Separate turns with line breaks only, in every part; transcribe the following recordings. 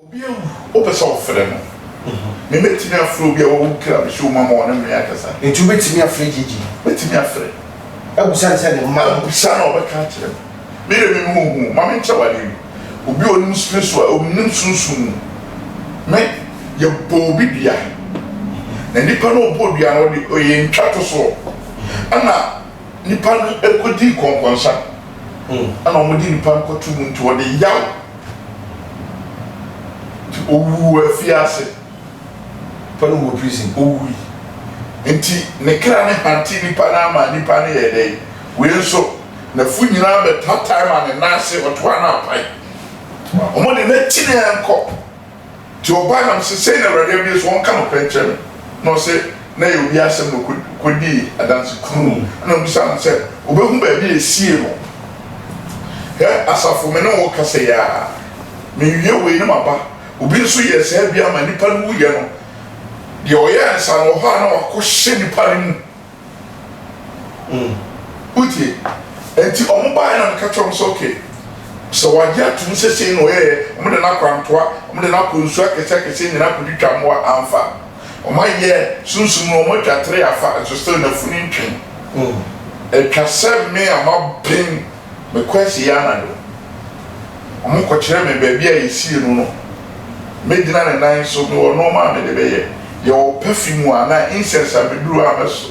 Obi awu, wopɛ sɛ wofrɛ no? Me mɛtumi afrɛ obi a wawu kra me sɛ oma ma ɔne me akasa.
Nti wobɛtumi afrɛ Gyegye?
Mɛtumi afrɛ.
Abusa no sɛ ne mma no.
Abusa no a ɔbɛka akyerɛ me. Me deɛ me mehu hu, ma menkyerɛ wo adeɛ bi. Obi a ɔnim spiritual, ɔnim sunsum mu. Me, yɛbɔ obi dua. Na nipa no ɔbɔɔ dua no, ɔde ɔyɛ ntwatosoɔ. Ɛna nipa no kɔdii kɔnkɔnsa. Ɛna wɔde nipa no kɔto mu nti ɔde yaw. Nti owuu wɔ afiase.
Nipa no wɔ prison.
Owui. Nti ne kra no hantee nipa no ama nipa no yɛɛ dɛn? Wei nso, n'afu nyinaa bɛtatae ma ne nan ase, ɔtoa no apae. Wɔde no akyi ne ɛnkɔ. Nti ɔbae na mese, Sei na Awurade abue so, ɔnka nokorɛ nkyerɛ me. Na ɔse, Na ɛyɛ obi asɛm na ɔkɔdii adanse kronn. Ɛna ɔbisaa no sɛ, Ɔbɛhu baabi a ɛsiee no? Hwɛ, asafo, me ne wo rekasa yi ara, merewie wei na maba. Obi nso yɛɛ saa bi ama nnipa no wuiɛ no, deɛ ɔyɛɛ nsa no, wɔ hɔ a na wakɔhyɛ nnipa no mu. Wotie? Enti wɔn baeɛ na meka kyerɛ wɔn sɛ, okay, sɛ wɔagye atom sɛ sei na ɔyɛeɛ, wɔde no akɔ antoa, wɔde no akɔ nsuo akɛseɛ akɛseɛ nyinaa akɔtwitwa mmoa, amfa. Wɔayɛ sunsum no, wɔatwa tere afa, nso still n'afunu ntwe. Atwa sɛ me a maben, mekɔ asieeɛ anadwo. Wɔkɔkyerɛ me baabi a yɛsie no no, mɛgyina ne nan so, mewɔ nnoɔma a mede bɛyɛ. Yɛwɔ perfume anaa incense a meduru a mɛso.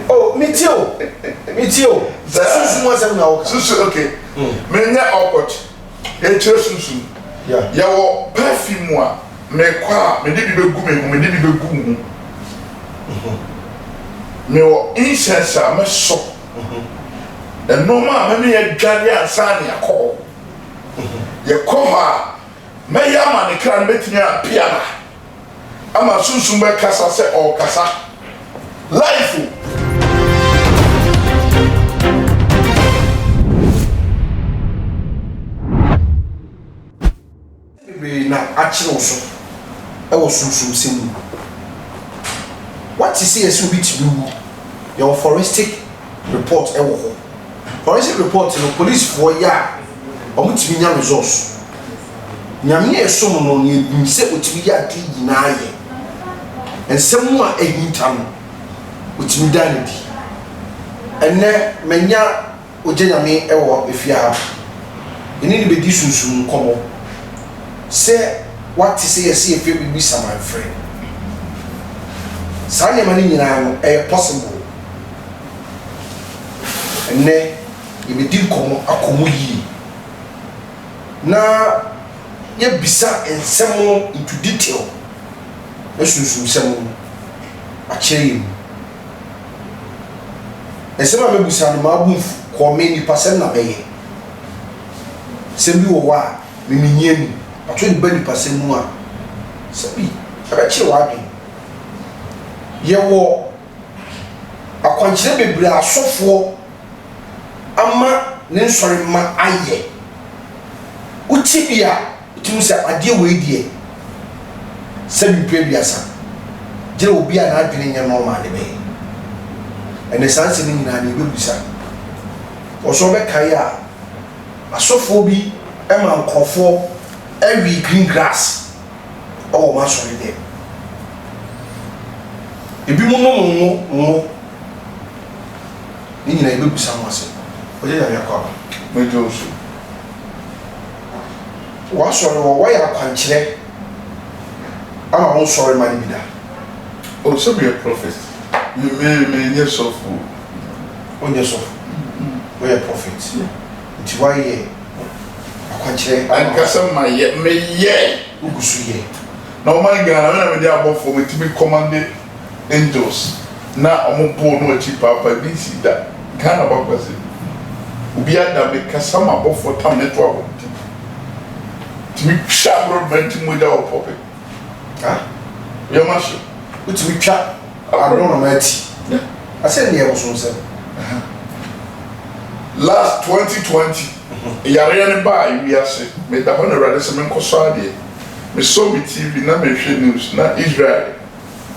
Oh, metie o, metie o. Sɛ sunsum asɛm na woka.
Sunsum, okay. Menyɛ awkward. Yɛkyerɛ sunsum. Yɛwɔ perfume a mekɔ a mede bi bɛgu me ho, mede bi bɛgu wo ho. Mewɔ incense a mɛsɔ. Nnoɔma a mɛma yɛadware ansa na yɛakɔ hɔ. Yɛkɔ hɔ a, mɛyɛ ama ne kra no bɛtumi ape aba ama sunsum bɛkasa sɛ ɔrekasa. Life o!
Bebree na akyere wo so wɔ sunsumsɛm mu. Woate sɛ yɛse obi tumi wu, yɛwɔ forensic report wɔ hɔ. Forensic report no policefoɔ yɛ a, wɔtumi nya results. Nyame a yɛsom no no yɛnim sɛ ɔtumi yɛ adeɛ nyinaa yɛ. Nsɛm a ahinta no, ɔtumi da no adi. Ɛnnɛ manya Ogya Nyame wɔ efie ha. Yɛne no bɛdi sunsum nkɔmmɔ. Sɛ woate sɛ yɛse yɛfrɛ biribi samanfrɛ. Saa nneɛma no nyinaa no, ɛyɛ possible. Ɛnnɛ, yɛbɛdi nkɔmmɔ akɔ mu yie. Na yɛabisa nsɛm no into detail na sunsumsɛm no akyerɛ yɛn mu. Nsɛm a mɛbisa no m'abo mfu kɔɔ me nipasɛm na mɛyɛ. Nsɛm bi wɔ hɔ a me menni ani but wode ba nipasɛm mu a sɛbi ɛbɛkyere w'adwene. Yɛwɔ akwankyerɛ bebree a asɔfoɔ ama ne nsɔremma ayɛ. Wote bi a, wotumi hu sɛ adeɛ wei deɛ, sɛbi mprɛ aduasa, gyerɛ obi a n'adwene nyɛ normal na ɛbɛyɛ. Ɛnɛ saa nsɛm yi nyinaa no yɛbɛbisa. Wɔ sɛ wobɛkae a, asɔfoɔ bi ma nkurɔfoɔ wee green grass wɔ wɔn asɔredɛm. Ebinom nom ngo, ngo. Ne nyinaa yɛbɛbisa ho asɛm. Ɔgya Nyame akwaaba.
Mɛgye wo so.
W'asɔre hɔ, woayɛ akwankyerɛ ama wo nsɔremma no bi da?
Oh, sɛ meyɛ prophet. Me, me, menyɛ sɔfo o.
Wonyɛ sɔfo, woyɛ prophet. Nti woayɛ akwankyerɛ ama.
Ɛnka sɛ mayɛ, meyɛe.
Wogu so yɛ.
Na ɔman Ghana, me na mede abɔfoɔ, metumi commande angels na ɔmo boo no akyi paapa ebi nsi da Ghana bakwasɛm obi ada me kasa ma abɔfoɔ tam ne to abɔnten tumi twa aborɔdoma nti mogya wɔ pɔpe
ha
yɛm ahye.
Wotumi twa aborɔnoma ti asɛ neɛ bosomsɛm.
Last 2020 yareɛ no baa wiase meda hɔ na awurade sɛ menkɔ sɔ adeɛ mesɔ me TV na mehwɛ news na Israel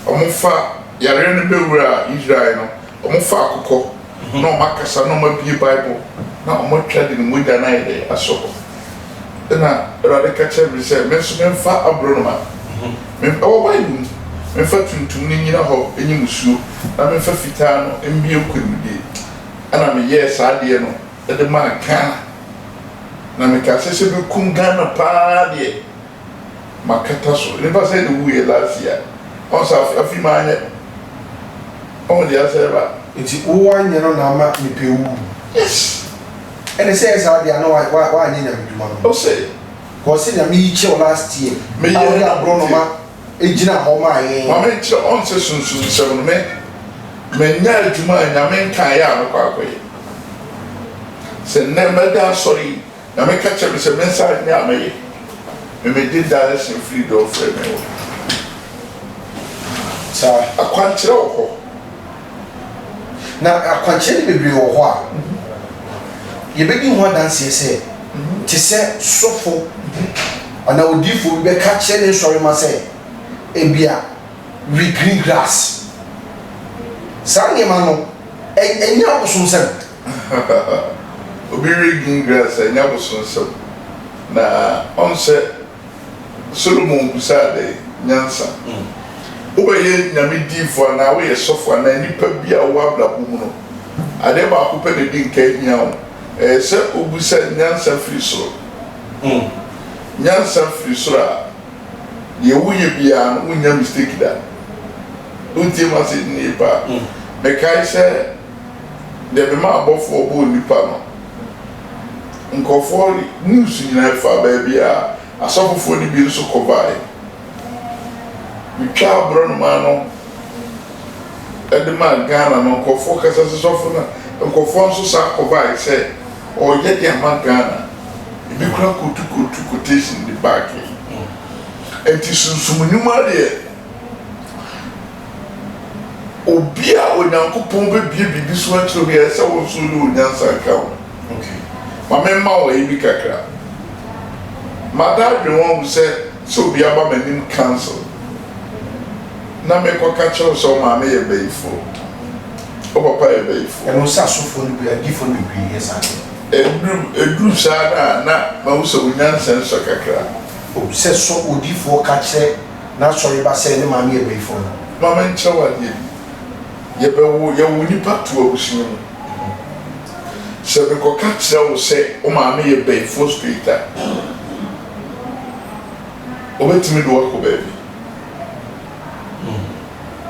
Wɔfa yareɛ no bɛwuraa Israel no, wɔfa akokɔ na wɔakasa na wɔabue Bible na wɔatwa de ne mogya no ayɛ dɛ asɔ hɔ. Ɛna Awurade ka kyerɛɛ me sɛ me nso memfa aborɔnoma, ɛwɔ Bible mu, memfa tuntum no nnyina hɔ nyi mmusuo, na memfa fitaa no mmue nkonimdie. Ɛna meyɛɛ saa adeɛ no de maa Ghana. Na mekaa sɛ, sɛ bɛkum Ghana paa deɛ, makata so. Nnipa sɛn na ɛwuiɛ last year? Ɔhu sɛ afe, afe manyɛ. Ɔhu deɛ asɛ ɛba.
Nti wo anyɛ no na ama nipa awu?
Yes.
Ɛne sɛ ɛyɛ saa deɛ a na wa wa wanyɛ nyame dwuma no.
Ose.
Cause sɛ nyame yi kyɛw last year
Me
a
yɛ
ɔde
na
aborɔnoma gyina hɔ maa yɛn.
Ma me nkyerɛ ɔn sɛ sunsum nsɛm no me manya adwuma a nyame nkaeɛ a mɛkɔ akɔyɛ. Sɛ nnɛ mɛda asɔre yi Nyame ka kyerɛ me sɛ mensa nyɛ a mɛyɛ. Me megye direction firi deɛ ɔfrɛ me hɔ.
Saa.
Akwankyerɛ wɔ hɔ.
Na akwankyerɛ no bebree wɔ hɔ a, yɛbɛdi ho adanseɛ sɛ, te sɛ sɔfo anaa odiyifoɔ bi bɛka akyerɛ ne nsɔremma sɛ, ebia, we green grass. Saa nneɛma no, ɛnyɛ abosonsɛm.
Obi we green grass a, ɛnyɛ abosonsɛm. Na ɔn sɛ Solomon bisaa dɛn? Nyansa. Wobɛyɛ Nyame diyifo anaa woyɛ sɔfo anaa nipa bi a wowɔ abrabɔ mu no, adeɛ baako pɛ na ɛdi nka hia wo, ɛyɛ sɛ wobisa nyansa firi soro. Nyansa firi soro a, deɛ woyɛ biara no wonnya mistake da. Wontie m'asɛm no yie paa? Mekae sɛ deɛ memaa abɔfoɔ bɔɔ nnipa no, nkurɔfoɔ news nyinaa ɛfaa baabi a asɔfofoɔ no bi nso kɔbaeɛ. Metwaa aborɔnoma no de maa Ghana no, nkurɔfoɔ kasa sɛ sɔfo no a, nkurɔfoɔ nso saa kɔbaeɛ sɛ ɔreyɛ de ama Ghana. Ebi koraa kɔtu kɔtu quotation de baake. Nti sunsum nnwuma deɛ, Obi a Onyankopɔn bɛbue biribi so akyerɛ wo biara, ɛsɛ sɛ wo nso wode wo nyansa ka ho. Ma memma wo ayi bi kakra. Mada adwene ho ahu sɛ, sɛ obi aba m'anim council na mekɔka kyerɛ wo sɛ wo maame yɛ bayifoɔ, wo papa yɛ bayifoɔ.
Ɛno sɛ asɔfoɔ no bi, adiyifoɔ no bebree yɛ saa deɛ.
Ɛduru, ɛduru saa no a, na mahu sɛ wo nyansa nsua kakra.
O, sɛ sɔ odiyifoɔ ka kyerɛ N'asɔre ba sɛ ne maame yɛ bayifoɔ no.
Ma menkyerɛ wo adeɛ bi. Yɛbɛwo, yɛwo nnipa to abusua mu. Sɛ mekɔka kyerɛ wo sɛ wo maame yɛ bayifoɔ straight a, wɔbɛtumi de wo akɔ baabi.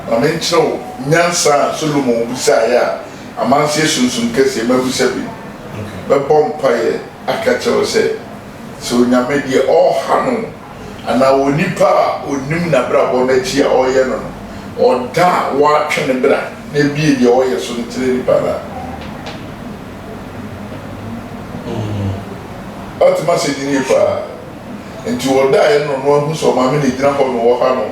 Ma menkyerɛ wo nyansa a Solomon bisaeɛ a amanseɛ sunsum kɛseɛ mabisa bi. Mɛbɔ mpaeɛ aka akyerɛ wo sɛ, sɛ Onyame deɛ ɔreha no anaa onipa a ɔnim n'abrabɔ no akyi a ɔreyɛ no no, ɔda a wɔatwe ne bra na ebie deɛ ɔreyɛ so no kyerɛ nipa no a. Ɔte m'asɛm yi yie paa. Nti ɔdaeɛ no na ɔno ahu sɛ ɔmaame na ɛgyina hɔ na ɔha no.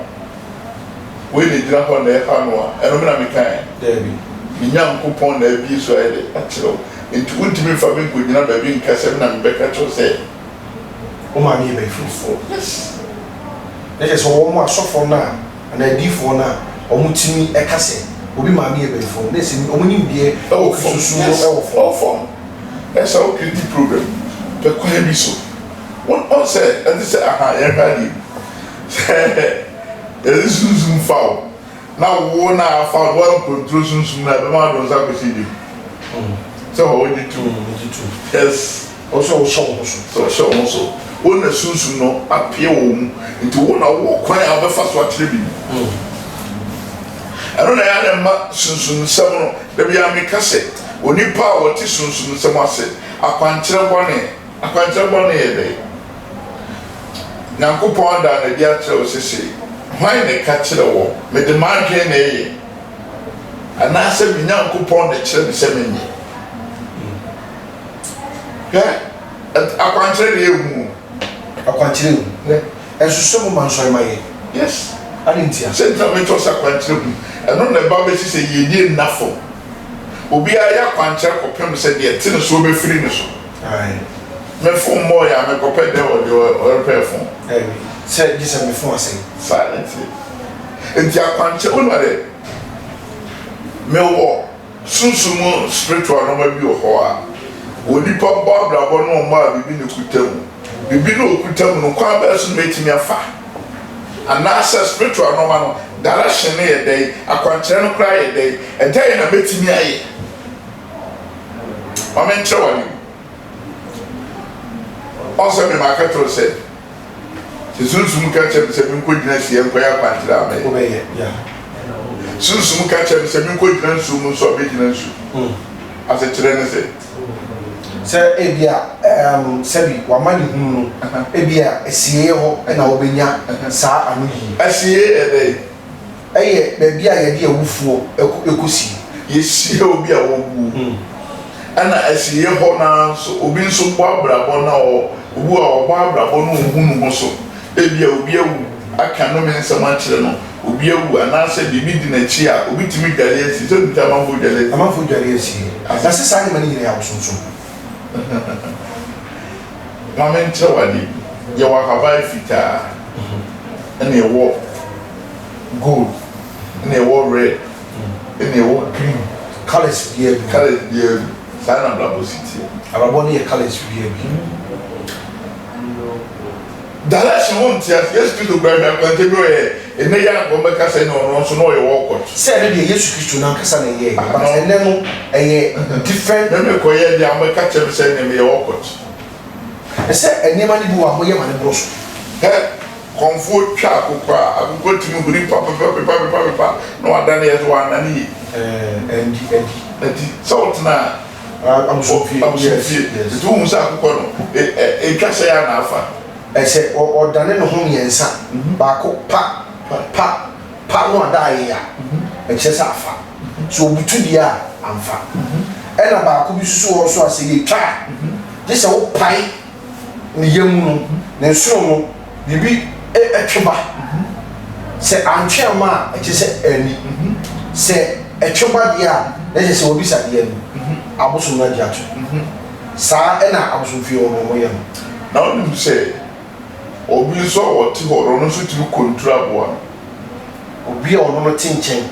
Wei na ɛgyina hɔ na ɛha no a, ɛno me na mekaeɛ?
Daabi.
Me Nyankopɔn na abie so ayɛ dɛ akyerɛ wo. Nti wontumi mfa me nkɔgyina baabi nka sɛ me na mebɛka kyerɛ wo sɛ
Wo maame yɛ bayifoɔ.
Yes.
Na kyerɛ sɛ wɔn asɔfoɔ no a anaa adiyifoɔ no a wɔtumi ka sɛ obi maame yɛ bayifoɔ no, na ɛsɛ wɔn nimdeɛ wɔ Kristosom mu wɔ fam.
Ɛwɔ fam. Ɛsɛ sɛ wo create problem pɛ kwan bi so. Wo ɔn sɛ ɛte sɛ aha yɛnhwɛ adeɛ bi. Sɛ yɛde sunsum fa wo na wo na afa wo no woancontrol sunsum no a ɛbɛma wode wo nsa akɔhyɛ gya mu. Sɛ hɔ wogye tom.
Megye tom.
Yes.
Ɔwɔ sɛ wohyɛ wo ho so.
Sɛ ɔhyɛ wo ho so. Wo na Sunsum no apue wɔ wo mu, nti wo na wowɔ kwan a wobɛfa so akyerɛ biribi. Ɛno na ɛyɛ a na ɛma sunsumsɛm no, da biara meka sɛ, onipa a ɔte sunsumsɛm ase, akwankyerɛ bɔne, akwankyerɛ bɔne yɛ dɛn? Nyankopɔn ada no adi akyerɛ wo sesei, hwan na ɛka kyerɛ wɔ? Mede m'adwene na ɛyɛ, anaasɛ me Nyankopɔn na ɛkyerɛ me sɛ menyɛ? Hwɛ, akwankyerɛ deɛ ehu o.
Akwankyerɛ ehu.
Yeah.
Ɛnso sɛ mo ma nsɔre ma yɛ.
Yes.
Adi ntia.
Sɛ ntina mi tɔ sɛ akwankyerɛ hu. Ɛno na ɛba bɛsi sɛ yiedie nna fam. Obiara yɛ akwankyerɛ kɔpem sɛ deɛ ɛte ne soɔ bɛfiri ne so.
Aye.
Me fon mmɔɔ yɛ a mekɔpɛ dɛn wɔ deɛ ɔrepɛ fon.
Dabi. Sɛ gye sɛ me fon asɛe.
Saa na ɛteɛ. Nti akwankyerɛ, wonim adeɛ? Mewɔ. Sunsum mu spiritual nnoɔma bi wɔ hɔ a, onipa bɔ abrabɔ na ɔmɔ a biribi na ɛkuta mu. Biribi no a ɔkuta mu no, kwan bɛn so na mɛtumi afa? Anaasɛ spiritual nnoɔma no, direction no yɛ dɛn? Akwankyerɛ no koraa yɛ dɛn? Ɛdɛn na mɛtumi ayɛ? Ma menkyerɛ wo ade bi. Ɔn sɛ me maka kyerɛ wo sɛ, sɛ Sunsum ka kyerɛ me sɛ menkɔgyina asieɛ nkɔyɛ akwankyerɛ a, mɛyɛ.
Wobɛyɛ, yeah.
Sunsum ka kyerɛ me sɛ menkɔgyina nsuo mu nso a, mɛgyina nsuo mu. Asekyerɛ ne sɛ.
Sɛ ebia, ɛɛm, sɛbi w'amanehunu no, ebia asieeɛ hɔ na wobɛnya saa anoyie.
Asieeɛ yɛ dɛn?
Ɛyɛ baabi a yɛde awufoɔ kɔsie.
Yɛsie obi a wawuo. Ɛna asieeɛ hɔ no ara nso, obi nso bɔ abrabɔ na ɔ, obi wɔ hɔ a ɔbɔ abrabɔ na ɔnhu ne ho so. Ebia obi awu aka nnome nsɛm akyerɛ no, obi awu anaasɛ biribi di n'akyi a, obi tumi dware asie. Sɛ wonim sɛ amanfoɔ dware asie?
Amanfoɔ dware asie. Na sɛ saa nneɛma no nyinaa yɛ abosonsom.
Ma menkyerɛ wo adeɛ bi. Yɛwɔ ahaban fitaa, ɛna yɛwɔ gold, ɛna yɛwɔ red, ɛna yɛwɔ green.
Colours biara bi.
Colours biara bi. Saa na abrabɔ si teɛ.
Abrabɔ no yɛ colours biara bi.
Direction wo nte ase. Yesu Kristo kura hwɛ akwante bi ɔyɛ ɛnɛ yi anka wɔn bɛka sɛ ɛna ɔno nso na ɔyɛ ɔkɔt.
Sɛ ɛno deɛ Yesu Kristo n'ankasa na ɛyɛɛ but ɛnɛ no ɛyɛ different.
Me me kɔ yɛ deɛ wɔn bɛka kyerɛ me sɛ ɛnɛ meyɛ ɔkɔt.
Ɛsɛ nneɛma no bi wɔ a moyɛ ma no boro so.
Hɛ kɔnfoɔ twa akokɔ a akokɔ tumi huri papapapapapaapa na wadane yɛ sɛ wannane yie.
Ɛɛ ɛndi ɛdi.
Ɛdi sɛ wotena.
Abosomfie.
Abosomfie. Nti wohu sɛ akokɔ no, ɛtwa sɛ a na afa.
Ɛsɛ ɔdane ne ho mmiɛnsa, baako pa, pa, pa no ada ayɛ a, ɛkyerɛ sɛ afa. Sɛ ɔbutu deɛ a, amfa. Ɛna baako bi nso wɔ hɔ nso a sɛ yɛtwa a, gye sɛ wopae ne yam no, ne nsono no, biribi twe ba. Sɛ antwe amma a, ɛkyerɛ sɛ anni. Sɛ ɛtwe ba deɛ a, na kyerɛ sɛ wabisa deɛ no, abosom no agye ato. Saa na abosomfie hɔ no wɔyɛ no.
Na wonim sɛ obi nso a ɔte hɔ no, ɔno nso tumi kɔnturu aboa no.
Obi a ɔno no te nkyɛn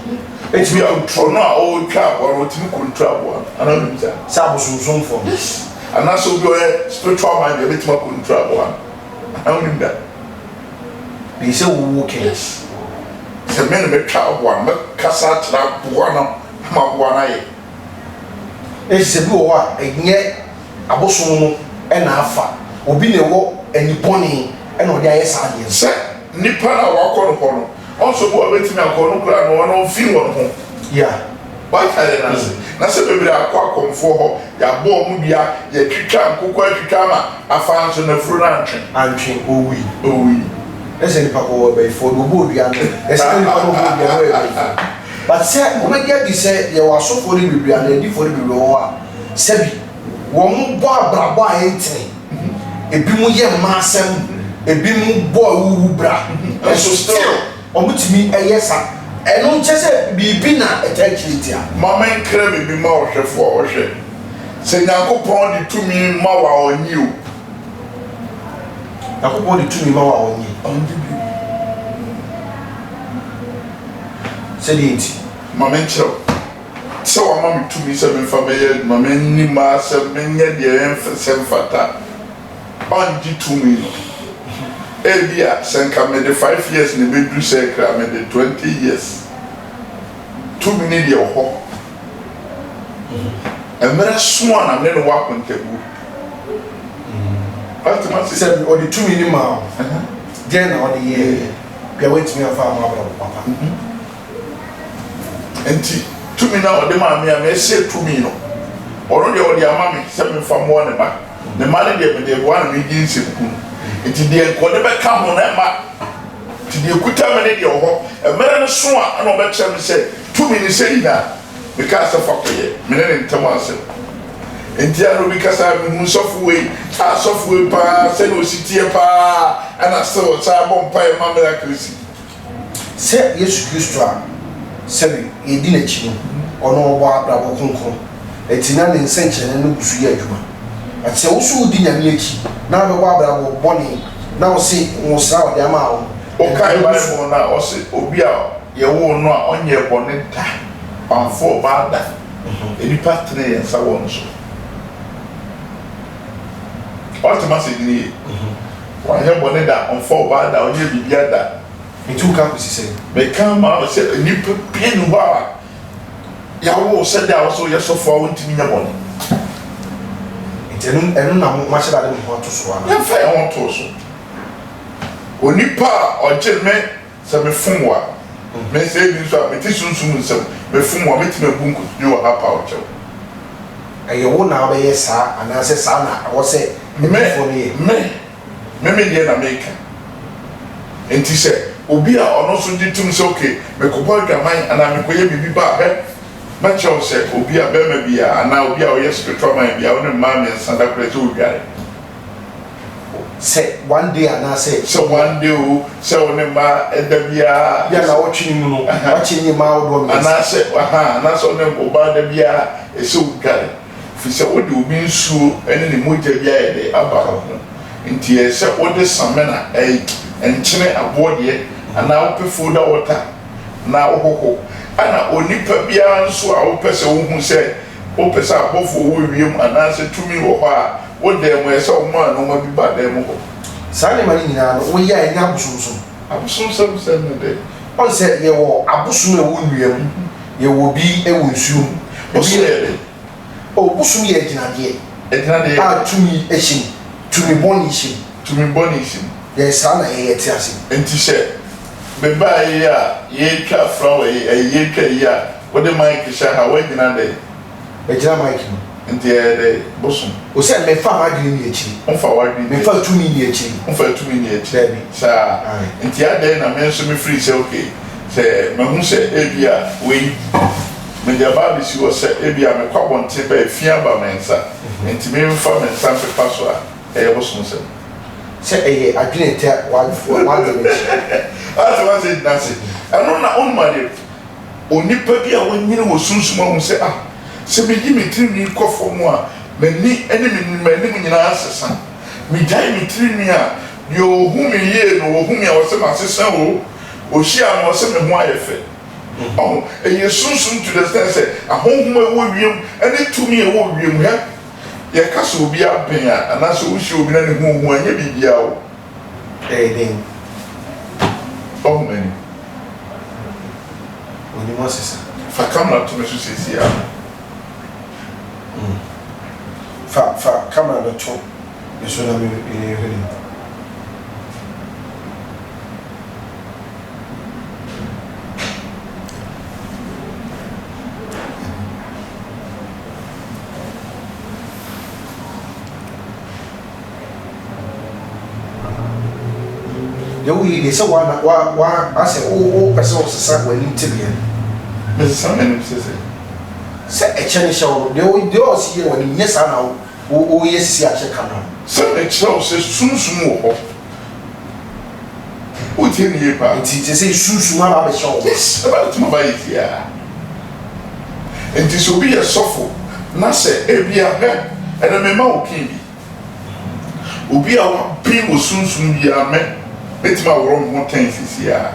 tumi
Obi a
kɔnturu.
ɔno a ɔretwa aboa no, ɔtumi kɔnturu aboa no. Anaa wonim saa?
Sɛ abosonsomfoɔ no.
Yes. Anaasɛ obi a ɔyɛ spiritual man deɛ, ɔbɛtumi akɔnturu aboa no. Anaa wonim da?
Bɛyi sɛ wowɔ kɛn.
Yes. Sɛ me na mɛtwa aboa no, mɛkasa akyerɛ aboa no ama aboa no ayɛ.
Enti sɛ bi wɔ hɔ a, ɛnyɛ abosom no na afa, obi na ɛwɔ ani bɔne na ɔde ayɛ saa adeɛ no.
Sɛ nipa no a wakɔ no hɔ no, ɔnso bo a bɛtumi akɔ no koraa no, ɔno mfii wɔn ho.
Yeah.
Wate adeɛ no ase? Na sɛ bebree akɔ akɔmfoɔ hɔ, yɛabɔ wɔn dua, yɛatwitwa nkokɔ atwitwa ama afa nso n'afuro no antwe.
Antwe, ɔwui.
Ɔwui.
Na sɛ nipa kɔ wɔ bayifoɔ no, ɔbɔɔ dua no, ɛsɛ sɛ nipa no ɔbɔɔ dua no ɔyɛ bayifoɔ. But sɛ wobɛgye adi sɛ yɛwɔ asɔfoɔ no bebree anaa adiyifoɔ no bebree wɔ hɔ a, sɛbi wɔn bɔ abrabɔ a ɛntene, ebinom yɛ mmaa asɛm, ebinom bɔ awuwu bra, nso still wɔtumi yɛ sa. Ɛno nkyɛ sɛ biribi na ɛtaa akyiri ntia.
Ma menkra biribi ma ɔhwɛfoɔ a ɔhwɛ. Sɛ Nyankopɔn de tumi ma wo a ɔnnye o.
Nyankopɔn de tumi ma wo a ɔnnye.
Ɔnnye bio.
Sɛdeɛ nti?
Ma menkyerɛ wo. Sɛ wama me tumi sɛ memfa mɛyɛ adwuma, menni m'asɛm, menyɛ deɛ ɛmfɛ sɛ mfata, ɔngye tumi no. Ebia sɛ nka mede 5 years na ɛbɛduru circle a, mede 20 years. Tumi no deɛ wɔ hɔ. Mmerɛ so a na me ne no wɔ akontabuo. Wate m'ase?
Sɛ ɔde tumi no maa wo, deɛn na wode yɛeɛ? Bia woantumi amfa amma abrabɔ papa.
Enti tumi no a ɔde maa me a mɛsɛ tumi no, ɔno deɛ ɔde ama me sɛ memfa mmoa ne mma. Ne mma no deɛ mede boa na medi nsɛmhunu. Enti deɛ nka ɔde bɛka ho no ɛmma. Enti deɛ ɛkuta me no deɛ wɔ hɔ. Mmerɛ no so a ɛna ɔbɛkyerɛ me sɛ tumi no sei na mekaa sɛ fa kɔyɛ. Me ne ne ntam asɛm. Enti a na obi kasa a mehu sɔfo wei, ah sɔfo wei paa sɛdeɛ ɔsi teɛ paa ɛna still ɔsan bɔ mpaeɛ ma miracle si.
Sɛ Yesu Kristo a sɛbe yɛdi n'akyi no, ɔno ɔbɔ abrabɔ kronkron, enti na ne nsɛnkyerɛnne no gu so yɛ adwuma. But sɛ wo nso wodi Nyame akyi na wobɛbɔ abrabɔ bɔne na wo se nwosra a ɔde ama wo no,
Wokae
ɛbɛgu so.
Bible no a ɔse obi a yɛwoo no a ɔnyɛɛ bɔne da, wamfa ɔbaa da, nnipa tenee yɛn nsa wɔ no so. Woate m'asɛm no yie? Wanyɛ bɔne da, ɔmfa ɔbaa da, ɔnyɛɛ biribiara da.
Nti woka kɔsi sɛn?
Meka ma wo sɛ nnipa pii nni hɔ a yɛawo wo sɛdeɛ a wo sɛ woyɛ sɔfoɔ a wontumi nyɛ bɔne.
Nti ɛno ɛno na mo moahyɛ da de mo ho ato so anaa?
Yɛmfa yɛn ho ntoo so. Onipa a ɔgye me sɛ mefom wo a, me sɛ ebi nso a mete sunsum nsam, mefom wo a mɛtumi abu nkotodwe wɔ ha apaw kyɛw.
Ɛyɛ wo na wobɛyɛ saa anaasɛ saa na ɛwɔ sɛ
Me,
adiyifoɔ no yɛ?
me, me me deɛ na meka. Nti sɛ obi a ɔno nso gye tom sɛ ok, mekɔbɔ adwaman anaa mekɔyɛ biribi ba a, hwɛ, mɛkyerɛ wo sɛ obi a bɛrima bi a anaa obi a ɔyɛ spiritual man bi a wo ne mmaa mmiɛnsa da koraa sɛ ɔdware.
Sɛ one day anaasɛ.
Sɛ one day o, sɛ wo ne mmaa da biara.
Bi a naawɔtwe no mu no, wakyɛ nye mmaa ahodoɔ mmiɛnsa.
Anaasɛ, ahaa, anaasɛ wo ne ɔbaa da biara, ɛsɛ wodware. Firi sɛ wode obi nsuo ne ne mogya bi ayɛ dɛ aba wo ho. Nti ɛyɛ sɛ wode samina, ɛy, nkyene aboɔ deɛ, anaa wopɛ folda water na wohoho. Ɛna onipa biara nso a wopɛ sɛ wohu sɛ wopɛ sɛ abɔfoɔ wɔ wiem anaasɛ tumi wɔ hɔ a, Wo dan mu, ɛsɛ sɛ woma nnoɔma bi ba dan mu hɔ.
Saa nneɛma no nyinaa no, woyɛ a ɛnyɛ abosomsom.
Abosomsɛm sɛm ne dɛn?
Ɔn sɛ yɛwɔ abosom a ɛwɔ nnua mu, yɛwɔ bi wɔ nsuo mu.
Bosom yɛ dɛn?
Oh, bosom yɛ agyinadeɛ.
Agyinadeɛ yɛ dɛn?
A tumi hyɛ mu, tumi bɔne hyɛ mu.
Tumi bɔne hyɛ mu.
Yɛ saa na yɛyɛ te ase.
Nti sɛ mebaeɛ yi a yɛretwa flower yi, ɛyi yɛretwa yi a, wode mic hyɛ ha, woagyina dɛn?
Mɛgyina mic mu.
Nti ɛyɛ dɛ bosom.
O sɛ mefa m'adwene nni akyiri.
Womfa w'adwene nni akyiri.
Memfa tumi nni akyiri.
Womfa tumi nni akyiri.
Daabi.
Saa.
Ae.
Nti adɛn na me nso me firi sɛ okay sɛ mahu sɛ ebia wei mede aba abɛsi hɔ sɛ ebia mekɔ abɔnten ba a efi aba me nsa nti memfa me nsa mpepa so a ɛyɛ bosom sɛm.
Sɛ ɛyɛ adwene a ɛtɛ w'adwene akyi.
Ate w'ase gyina ase. Ɛno na wonim adeɛ. Onipa bi a wanyini wɔ sunsum ahu sɛ, Ah, sɛ miyi me tirinwi kɔ fam a, m'ani ne m'anim nyinaa sesa. Migyae me tirinwi a, nea ohu me yie no, ohu me a, ɔse masesa oo. Ohyia me a, ɔse me ho ayɛ fɛ. Ɔho, ɛyɛ sunsum to the extent sɛ ahonhom a ɛwɔ wiem ne tumi a ɛwɔ wiem. Hwɛ, yɛka sɛ obi aben a, anaasɛ wohyia obi na ne ho hu a, ɛnyɛ biribiara o.
Ɛyɛ dɛn?
Wahu m'anim.
W'anim asesa.
Fa camera to me so seesei ara.
Mm. Fa, fa camera no to me so na me, me hwɛ n'anim. Deɛ woyɛ yi deɛ sɛ wa wa wa asɛ wo wo pɛ sɛ wosesa w'anim tebea no.
Mesesa m'anim sɛ sɛ.
Sɛ ɛkyɛ no hyɛ wo no deɛ wo deɛ ɔsi yɛ w'anim nyɛ saa na wo wo woyɛ sisi akyerɛ camera no.
Sɛ mekyerɛ wo sɛ sunsum wɔ hɔ. Wotie me yie paa.
Nti sɛ sɛ sunsum aba abɛhyɛ wo ma.
Yes, ɛbɛtumi aba yie biara. Nti sɛ obi yɛ sɔfo na sɛ ebia hwɛ ɛnɛ mema wo pin bi. Obi a waben wɔ sunsum biara me mɛtumi aworɔ me ho tɛn seesei ara.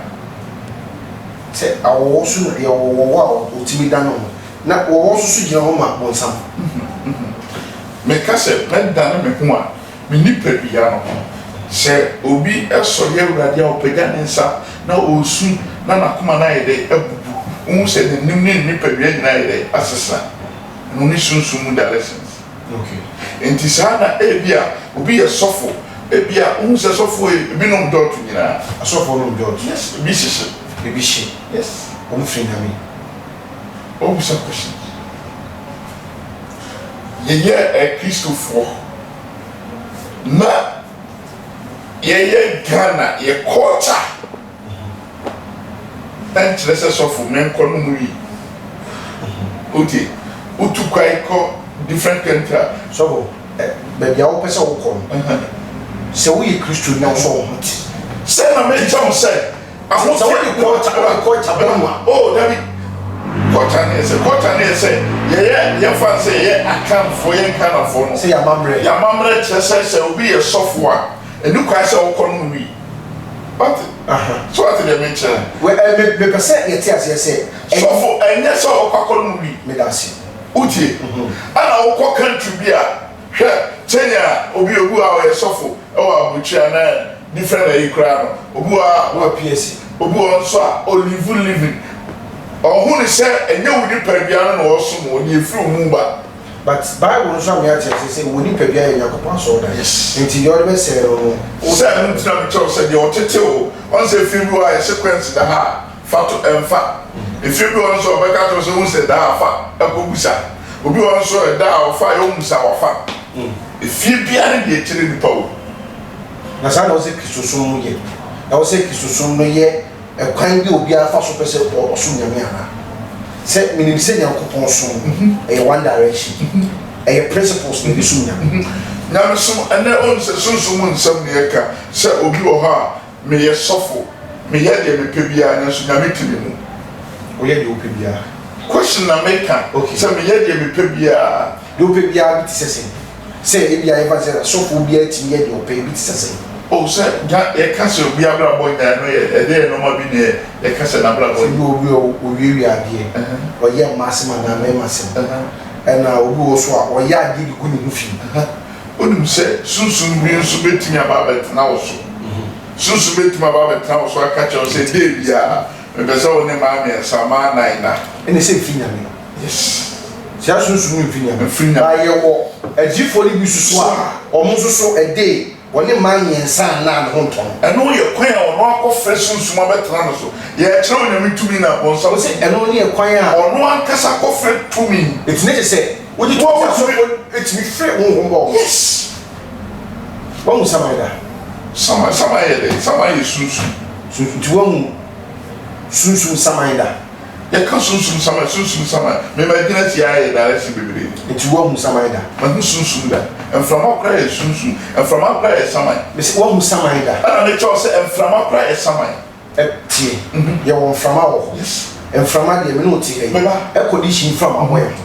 Sɛ awɔwɔ so na yɛwɔ wɔwɔ a ɔtumi dane ho na wɔwɔ nso so gyina hɔ ma bonsam.
Meka sɛ mɛdane me ho a, me nipadua no, sɛ obi sɔre Awurade a ɔpagya ne nsa na ɔresu na n'akoma no ayɛ dɛ abubu, wohu sɛ n'anim ne ne nipadua nyinaa ayɛ dɛ asesa. Ɛno ne sunsum mu directions.
Okay.
Nti saa na ebia obi yɛ sɔfo, ebia wohu sɛ sɔfo yi ebi nom dɔɔto nyinaa.
Asɔfoɔ nom dɔɔto.
Yes, ebi hyehye.
Ebi hye.
Yes.
Wɔn firi Nyame.
Wobisa question. Yɛyɛ Akristofoɔ na yɛyɛ Ghana yɛ culture. Ɛnkyerɛ sɛ sɔfo menkɔ nom wii. Wotie? Wotu kwan kɔ different country a.
Sɔfo, ɛ, baabi a wopɛ sɛ wokɔ no, sɛ woyɛ Kristoni na wosɔ wo ho te.
Sɛ na mekyɛ wo sɛ ahoteɛ.
Sɛ wode culture, wode culture bɔ mu a.
Oh, dabi. Culture ne yɛ sɛ, culture ne yɛ sɛ yɛyɛ, yɛmfa no sɛ yɛyɛ Akanfoɔ, yɛn Ghanafoɔ no.
Sɛ yɛn amammerɛ.
Yɛn amammerɛ kyerɛ sɛ, sɛ obi yɛ sɔfo a, ɛni kwan sɛ wokɔ nom wii. Wate? So wate deɛ mekyerɛ no?
Wɛ, ɛ, me, mepɛ sɛ yɛte aseɛ sɛ, ɛnyɛ.
Sɔfo, ɛnyɛ sɛ wokɔ akɔnom wii.
Meda ase.
Wotie? Ɛna wokɔ country bi a, hwɛ, sɛnea obi, obi wɔ ha ɔyɛ sɔfo, Ɛwɔ aburokyire anaa different ayi koraa no, obi wɔ hɔ a.
Na wapue asi.
Obi wɔ hɔ nso a, ɔlive living. Ɔhu no sɛ ɛnyɛ wo nipadua no na ɔresom wo, deɛ ɛfiri wo mu ba.
But Bible no nso ama yɛate aseɛ sɛ wo nipadua yɛ Nyankopɔn asɔredan.
Yes.
Nti deɛ ɔde bɛsɛe no no, wo.
Sɛ ɛno nti na mekyerɛ wo sɛ deɛ ɔtete wo, ɔn sɛ efie bi wɔ hɔ a yɛse kwansi da ha a, fa to, ɛmfa. Efie bi wɔ hɔ nso a ɔbɛka akyerɛ wo sɛ wohu sɛ da ha a, fa kɔgu sa. Obi wɔ hɔ nso a ɛda a ɔfa yɛ ɔhu sa wafa. Efie biara ne deɛ ɛkyerɛ nipa wɔ mu.
Na saa na ɛwɔ sɛ Kristosom no yɛ. Ɛwɔ sɛ Kristosom no yɛ ɛkwan bi a obiara fa so pɛ sɛ ɔsom Nyame anaa? Sɛ menim sɛ Nyankopɔn som no, ɛyɛ one direction. Ɛyɛ principles na yɛde som Nyame.
Nyamesom, ɛnnɛ wohu sɛ sunsum mu nsɛm na yɛka, sɛ obi wɔ hɔ a Meyɛ sɔfo, meyɛ deɛ mepɛ biara nanso Nyame te me mu.
Woyɛ deɛ wopɛ biara?
Question na meka,
Okay.
sɛ meyɛ deɛ mepɛ biara.
Deɛ wopɛ biara bi te sɛ sɛn? Sɛ ebia yɛmfa no sɛ sɔfoɔ biara tumi yɛ deɛ ɔpɛ, ebi te sɛ sɛn?
Oh, sɛ gya, yɛka sɛ obi abrabɔ nyɛ ɛno yɛ ɛdeɛn nnoɔma bi na yɛka sɛ n'abrabɔ
Sɛ bi
nyɛ?
obi a ɔwiawia adeɛ, ɔyɛ mmaa asɛm anaa mmarima asɛm, ɛna obi wɔ hɔ nso a ɔyɛ adeɛ de gu ne ho fi.
Wonim sɛ sunsum bi nso bɛtumi aba abɛtena wo so. Sunsum bɛtumi aba abɛtena wo so aka kyerɛ wo sɛ, Dee biara, mepɛ sɛ wo ne mmaa mmiɛnsa, mmaa nnan nna.
Ɛna ɛsɛ mfiri Nyame no.
Yes.
Saa sunsum no mfiri Nyame.
Mfiri Nyame.
Ba yɛwɔ adiyifoɔ no bi nso so a, wɔn nso so ɛdee wɔne mmaa mmiɛnsa nna a ne ho ntɔ no.
Ɛno yɛ kwan a ɔno akɔfrɛ sunsum abɛtena no so. Yɛrekyerɛ Onyame tumi na bonsam.
Ɔse ɛno ne ɛkwan a.
Ɔno ankasa kɔfrɛ tumi.
Enti ne kyerɛ sɛ. Wogye tom sɛ asɔfoɔ tumi firi honhom ba wɔn so.
Yes.
Wahu saman da?
Saman, saman yɛ dɛn? Saman yɛ sunsum.
Sunsum, nti wahu sunsum saman da?
Yɛka sunsum saman, sunsum saman. Me magyina si ayɛ direction bebree.
Nti wahu saman da?
Mahu sunsum da. Mframa koraa yɛ sunsum. Mframa koraa yɛ saman.
Mese wahu saman da?
Ɛna mekyerɛ wo sɛ mframa koraa yɛ saman.
Tie, yɛwɔ mframa wɔ hɔ. Mframa deɛ, me ne wo te ha yi, air condition mframa bɔ yɛn ho,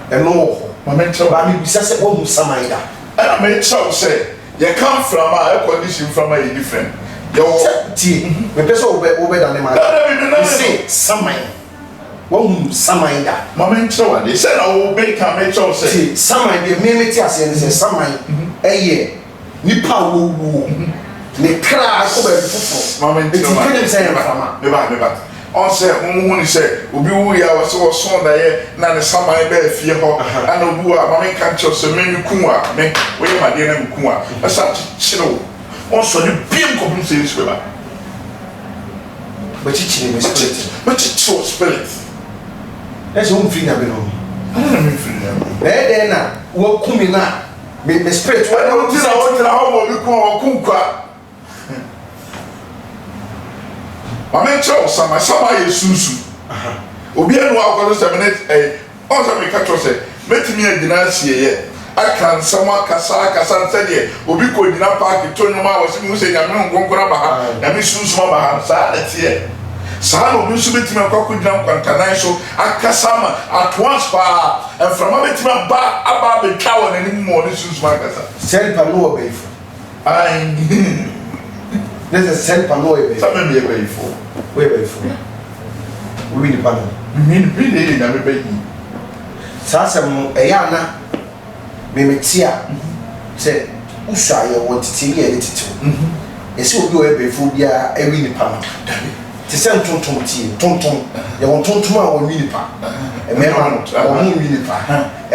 ɛno wɔ hɔ. But mebisa sɛ, woahu saman da?
Ɛna mekyerɛ wo sɛ, yɛka mframa a, air condition mframa yɛ different. Yɛwɔ.
Sɛ, tie, mepɛ sɛ wobɛ, wobɛdane m'adwene. Mese saman, woahunu saman da?
Ma menkyerɛ wo adeɛ, sɛ na wobɛka, mekyerɛ wo sɛ.
Tie, saman deɛ, me mete aseɛ ne sɛ, saman yɛ. Nipa a wawuo, ne kra kɔ baabi foforɔ. Enti nka nim sɛ ɛyɛ mframa.
Meba, meba. Ɔn sɛ mo hu ne sɛ obi wu yɛ a wɔsɛ wɔso daeɛ na ne saman baa fie hɔ ana obi wɔ a ma menka nkyerɛ wo sɛ me me ku wo a me woyɛ m'adeɛ na me ku wo a mɛsan akyekyere wo wonsɔre biom kɔpem sɛ Yesu bɛba.
Bɛkyekyere me spirit.
Mɛkyekyere wo spirit.
Na sɛ womfiri Nyame no ho.
Adɛn na memfiri Nyame ho?
Na ɛyɛ dɛn na woaku me no a Me me spirit wɔ
Ɛno nti na wogyina hɔ ma obi ko a ɔko nkwa. Ma menkyerɛ wo sama. Sama yɛ sunsum. Obi anu akɔso sɛ mene ɛyi. Ɔn sɛ meka kyerɛ sɛ mɛtumi agyina asieɛ aka nsɛm akasa akasa sɛdeɛ obi kɔ gyina paaki to nnwom a wɔse mehu sɛ Nyame Honhom Kronkron aba ha, Nyame sunsum aba ha. Saa na ɛteɛ. Saa na obi nso bɛtumi akɔ akɔgyina nkwantanan so akasa ama at once paa mframa bɛtumi aba aba abɛtwa wɔ n'anim ma ɔne sunsum akasa.
Saa nipa no wɔ bayifo.
Ae.
Ne sɛ saa nipa no ɔyɛ bayifo.
Sɛ me meyɛ bayifo.
Woyɛ bayifo. Wowi nipa no.
Mewi no, me deɛ yɛ Nyame bayi.
Saa asɛm no ɛyɛ a na me mete a sɛ wosua a yɛwɔ ntetee bi a yɛde tete wo. Yɛsɛ obi a ɔyɛ bayifoɔ biara awi nipa no.
Dabi.
Te sɛ ntontom tie ntontom. Yɛwɔ ntontom a wɔnwi nipa. Mmarima no wɔn nwi nipa.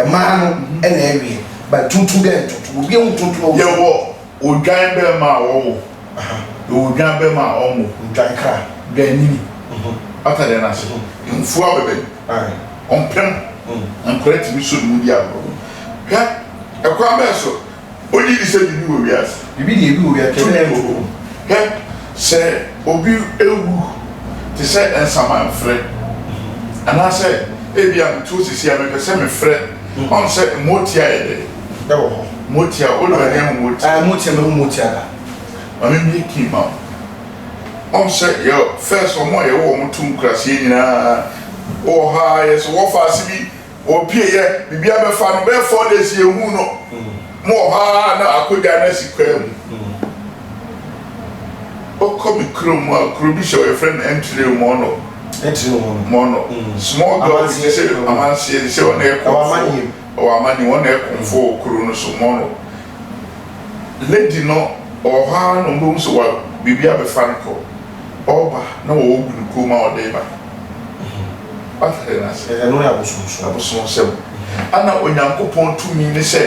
Mmaa no na ɛweɛ. But ntontom biara yɛ ntontom. Obi ahu ntontom a ɔwɔ.
Yɛwɔ odwan bɛrima a wɔwo. Yɛwɔ odwan bɛrima a ɔnwo.
Odwan kra.
Dwan nini. Wate adeɛ no ase? Mfuo abɛbɛn. Ɔmpem. Nkwadaa tumi sɔ ne mu di agorɔ. Hwɛ, ɛkwan bɛn so? Wogye di sɛ biribi wɔ wiase?
Biribi deɛ ebi wɔ wiase.
Tumi wɔ hɔ. Hwɛ, sɛ obi wu te sɛ nsamanfrɛ, anaasɛ ebia mete hɔ seesei a mepɛ sɛ mefrɛ, ɔn sɛ motia yɛ dɛ?
Ɛwɔ hɔ.
Motia, wode w'ani ahu motia?
Ɛɛ, motia, mahu motia da.
Ma memmue key ma wo. Ɔn sɛ yɛ first wɔn a yɛwɔ wɔn to nkuraseɛ nyinaa wɔ hɔ a yɛ sɛ wɔfa ase bi wɔpie yɛ biribi abɛfa no bɛyɛ 4 days yɛhu no mo wɔ hɔ a na akogya no asi kwaa mu. Wokɔ me kurom a kuro bi hyɛ hɔ yɛfrɛ no Ɛntire Mɔnɔ.
Ɛntire Mɔnɔ.
Mɔnɔ small girl bi te sɛ amanseɛ te sɛ ɔna ɛkɔmfoɔ ɛwɔ amanneɛ ɔna ɛkɔmfoɔ wɔ kuro no so Mɔnɔ lady no. Ɔwɔ hɔ ara na ɔbɛhu sɛ wa biribi abɛfa no kɔ. Ɔreba na wɔwɔ gu ne kɔn mu a ɔde reba. Wate adeɛ no ase?
Ɛno yɛ abosonsom.
Abosonsɛm. Ɛna Onyankopɔn tumi ne sɛ,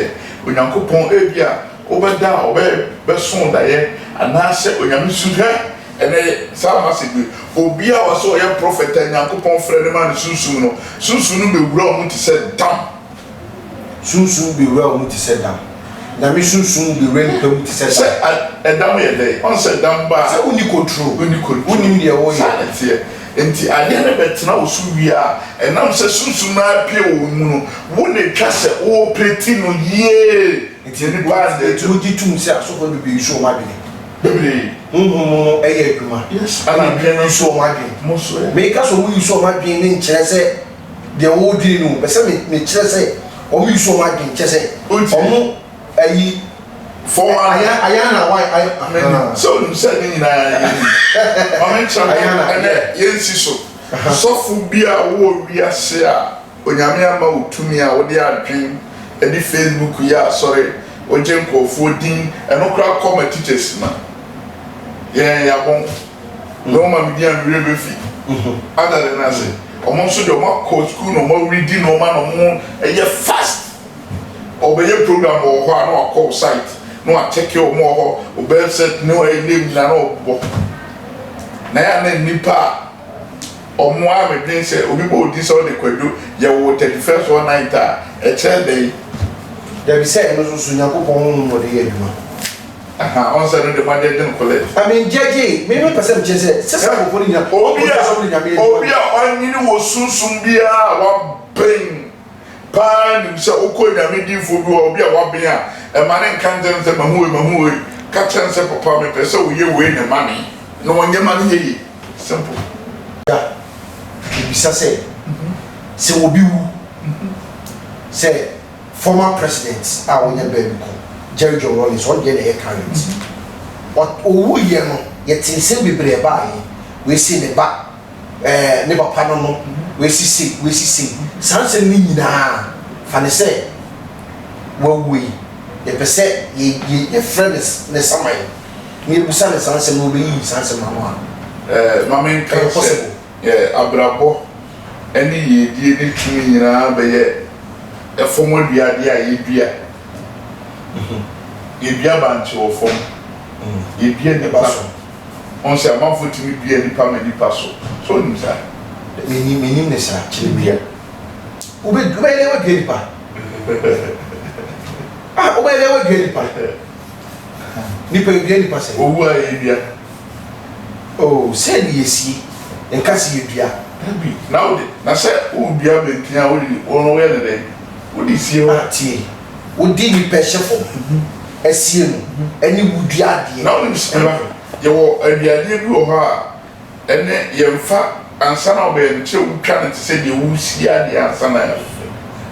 Onyankopɔn ebia wobɛda a ɔbɛ bɛso wo daeɛ anaasɛ Onyame su hwɛ ɛnɛ saa message wei obi a ɔsɛ ɔyɛ prophet a Nyankopɔn frɛ no ma ne sunsum no, sunsum no bɛwura wo mu te sɛ dam.
Sunsum bewura wo mu te sɛ dam. Nyame sunsum bewura nipa mu te sɛ dam.
Sɛ ɛdam yɛ dɛn? Ɔn sɛ dam ba a.
Sɛ wonni control.
Wonni control.
Wonnim deɛ woyɛ.
Saa na ɛteɛ. Nti adeɛ no bɛtena wo so wie a, ɛnam sɛ sunsum no ara pue wɔ wo mu no, wo na ɛtwa sɛ wo operate no yie.
Nti nipa nti wogye tom sɛ asɔfoɔ no bebree use wɔn adwene.
Bebree.
Honhom no yɛ adwuma.
Yes.
Ɛna adwene no use wɔn adwene.
Mo nso ɛ.
Meka sɛ wɔn use wɔn adwene no nkyerɛ sɛ. Deɛ wɔredwene no pɛ sɛ me mekyerɛ sɛ wɔn use wɔn adwene kyɛ sɛ wɔn ayi
ayɛ
ayɛ na wan ayɛ
ahaa. Sɛ onim sɛ ne nyinaa yɛ ni ma me nkyerɛ mo ɛnɛ yɛn si so sɔfo bi a wowɔ wiase a onyame ama wo tumi a wode adwen ɛde facebook yɛ asɔre wogye nkurɔfoɔ din ɛno koraa kɔ ma teachers ma yɛn yabɔn. Na wɔma me din a me werɛ bɛfi. Ada de no ase. Wɔn nso deɛ wɔn akɔ sukuu na wɔn awuridi nneɛma na wɔn yɛ fast. Ɔbɛyɛ program wɔ hɔ a na wakɔ wo site na wakyɛke wɔn wɔ hɔ, wo birth cert ne wɔn name nyinaa na ɔbɔ. Na yɛ a na nnipa a wɔn a medwen sɛ obi bɔ odin sɛ ɔde kwadwo yɛ wo 31st or 9th a ɛkyerɛ dɛn?
Dabi sɛ ɛno nso so Nyankopɔn honhom na ɔde yɛ adwuma.
Aha, ɔn sɛ no de moagyɛgye no collect.
I mean gyɛgyee, me me pɛ sɛ mekyerɛ sɛ sɛ saa nkorɔfoɔ no nyina wɔn
Obi a,
kɔgye sɔm de Nyame adwuma
obi a ɔnyini wɔ sunsum biara a waben paa nim sɛ wokɔ Nyame diifoɔ bi hɔ a, obi a waben a, ɛma no nka nkyerɛ no sɛ mahu wei, mahu wei, ka kyerɛ no sɛ papa mepɛ sɛ woyɛ wei na ma me, na ɔnyɛ ma no nyɛ yie. Simple.
Da, mebisa sɛ, sɛ obi wu, sɛ. Former president a ɔnya baabi kɔ, Jerry John Rawlings, ɔno deɛ na ɛyɛ current. Ɔwuiɛ no, yɛte nsɛm bebree ɛbaeɛ. Wei se ne ba, ɛɛ ne papa no no, wei si sei, wei si sei. Saa nsɛm no nyinaa, fa no sɛ wawu yi, yɛpɛ sɛ yɛ yɛ yɛfrɛ ne ne saman na yɛbusa no saa nsɛm no, ɔbɛyiyi saa nsɛm no ano a.
Ɛɛ ma menka
Ɛyɛ
sɛ,
possible.
ɛɛ abrabɔ ne yiedie ne tumi nyinaa bɛyɛ Fam aduadeɛ a yɛdua. Yɛdua bankye wɔ fam. Yɛdua nnipa so. Wohu sɛ amanfoɔ tumi dua nnipa ma nnipa so. So wonim saa?
Mennim, mennim ne saa. Kyerɛ me. Dua. Wobɛ, wobɛyɛ dɛn woadua nnipa? Ah, wobɛyɛ dɛn woadua nnipa? Nnipa yɛdua nnipa sɛn?
Owu a yɛdua.
Oh, sɛ ne yɛsie, nka sɛ yɛdua.
Dabi, na wode, na sɛ woredua bɛntin a, wode, wo no woyɛ no dɛn? Wode sie hɔ.
Ah, tie, wode nnipa hyɛ fam asie no, ɛne wodua adeɛ.
Na wonim sɛ, meba, yɛwɔ aduadeɛ bi wɔ hɔ a, ɛne yɛmfa, ansa na wobɛyɛ no, kyerɛ wotwa no te sɛ deɛ woresie adeɛ ansa na ayɛ.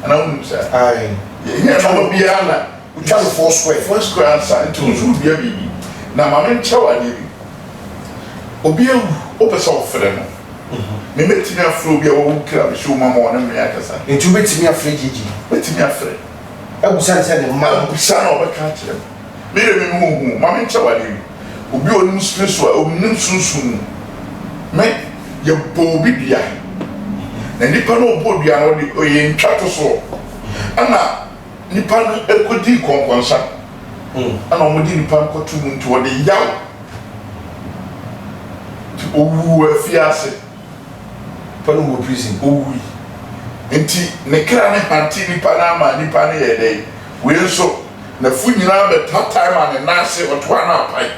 Anaa wonim saa?
Ae.
Yɛnyɛ nnoɔma biara na.
Wotwa no four square.
Four square ansa nti wo nso wodua biribi. Na ma menkyerɛ wo adeɛ bi. Obi awu, wopɛ sɛ wofrɛ no. Me mɛtumi afrɛ obi a wawu kra me show mu ama ɔne me akasa.
Nti wobɛtumi afrɛ Gigi?
Mɛtumi afrɛ.
Abusa no sɛ ne mma no.
Abusa no a ɔbɛka akyerɛ me. Me deɛ me mu hu. Ma menkyerɛ wo adeɛ bi. Obi a ɔnim spiritual, ɔnim sunsum mu. Me, yɛbɔ obi dua. Na nipa no a ɔbɔɔ dua no ɔde ɔyɛ ntwatosoɔ. Ɛna. Nnipa no kɔdii kɔnkɔnsa, ɛna wɔde nnipa no kɔto mu nti wɔde yaw nti ɔwuu wɔ afiase.
Nipa no wɔ prison.
Ɔwui. Nti ne kra no hante nnipa no ama nnipa no yɛɛ dɛn? Wei nso n'afu nyinaa bɛtatae ma ne nan ase ɔtoa no apae.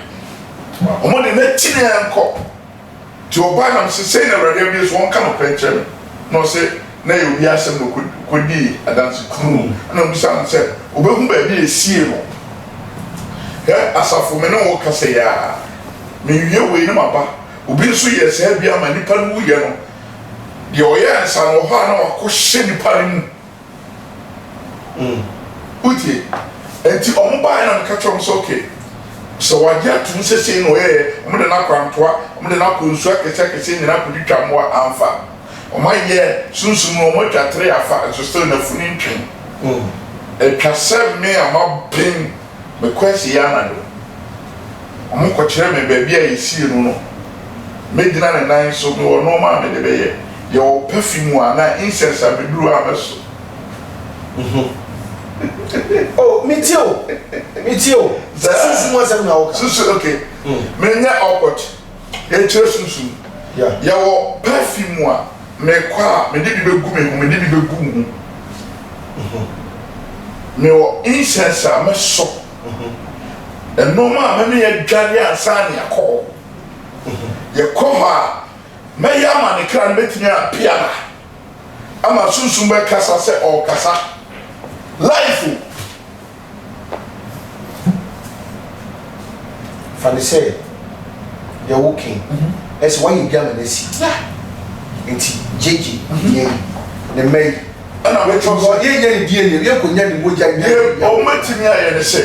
Wɔde no akyini ankɔ. Nti ɔbae na mese, Sei na Awurade abue so, ɔnka nokorɛ nkyerɛ me. Na ɔse, Na ɛyɛ obi asɛm na ɔkɔdii adanse kronn. Ɛna ɔbisaa no sɛ, Ɔbɛhu baabi a ɛsiee no? Hwɛ, asafo, me ne wo rekasa yi ara, mewie wei na maba. Obi nso yɛɛ saa bi ama nnipa no wuiɛ no, deɛ ɔyɛɛ nsa no wɔ hɔ a na wakɔhyɛ nnipa no mu. Wotie? Enti wɔn baeɛ na meka kyerɛ wɔn sɛ, okay, sɛ wɔagye atom sɛ sei na ɔyɛeɛ, wɔde no akɔ antoa, wɔde no akɔ nsuo akɛseɛ akɛseɛ nyinaa akɔtwitwa mmoa, amfa. Wɔayɛ sunsum no, wɔatwa tere afa, nso still n'afunu ntwe. Atwa sɛ me a maben, mekɔ asieeɛ anadwo. Wɔkɔkyerɛ me baabi a yɛsie no no. Mɛgyina ne nan so, mewɔ nnoɔma a mede bɛyɛ. Yɛwɔ perfume anaa incense a meduru hɔ a mɛsɔ.
Oh, metie o, metie o. Sɛ sunsum asɛm na woka.
Sunsum, okay. Menyɛ awkward. Yɛkyerɛ sunsum. Yɛwɔ perfume a mekɔ a mede bi bɛgu me ho, mede bi bɛgu wo ho. Mewɔ incense a mɛsɔ. Nnoɔma a mɛma yɛadware ansa na yɛakɔ hɔ. Yɛkɔ hɔ a, mɛyɛ ama ne kra no bɛtumi apue aba. Ama sunsum bɛkasa sɛ ɔrekasa. Life o.
Fa no sɛ deɛ woka yi, ɛsɛ woayɛ bi ama no asi. Nti gyegye deɛ yi, ne mma yi.
Ɛna
mɛtɔ so. Yɛnyɛ ne DNA, yɛnkɔnya ne mogya nyɛ
Deɛ wɔbɛtumi ayɛ ne sɛ,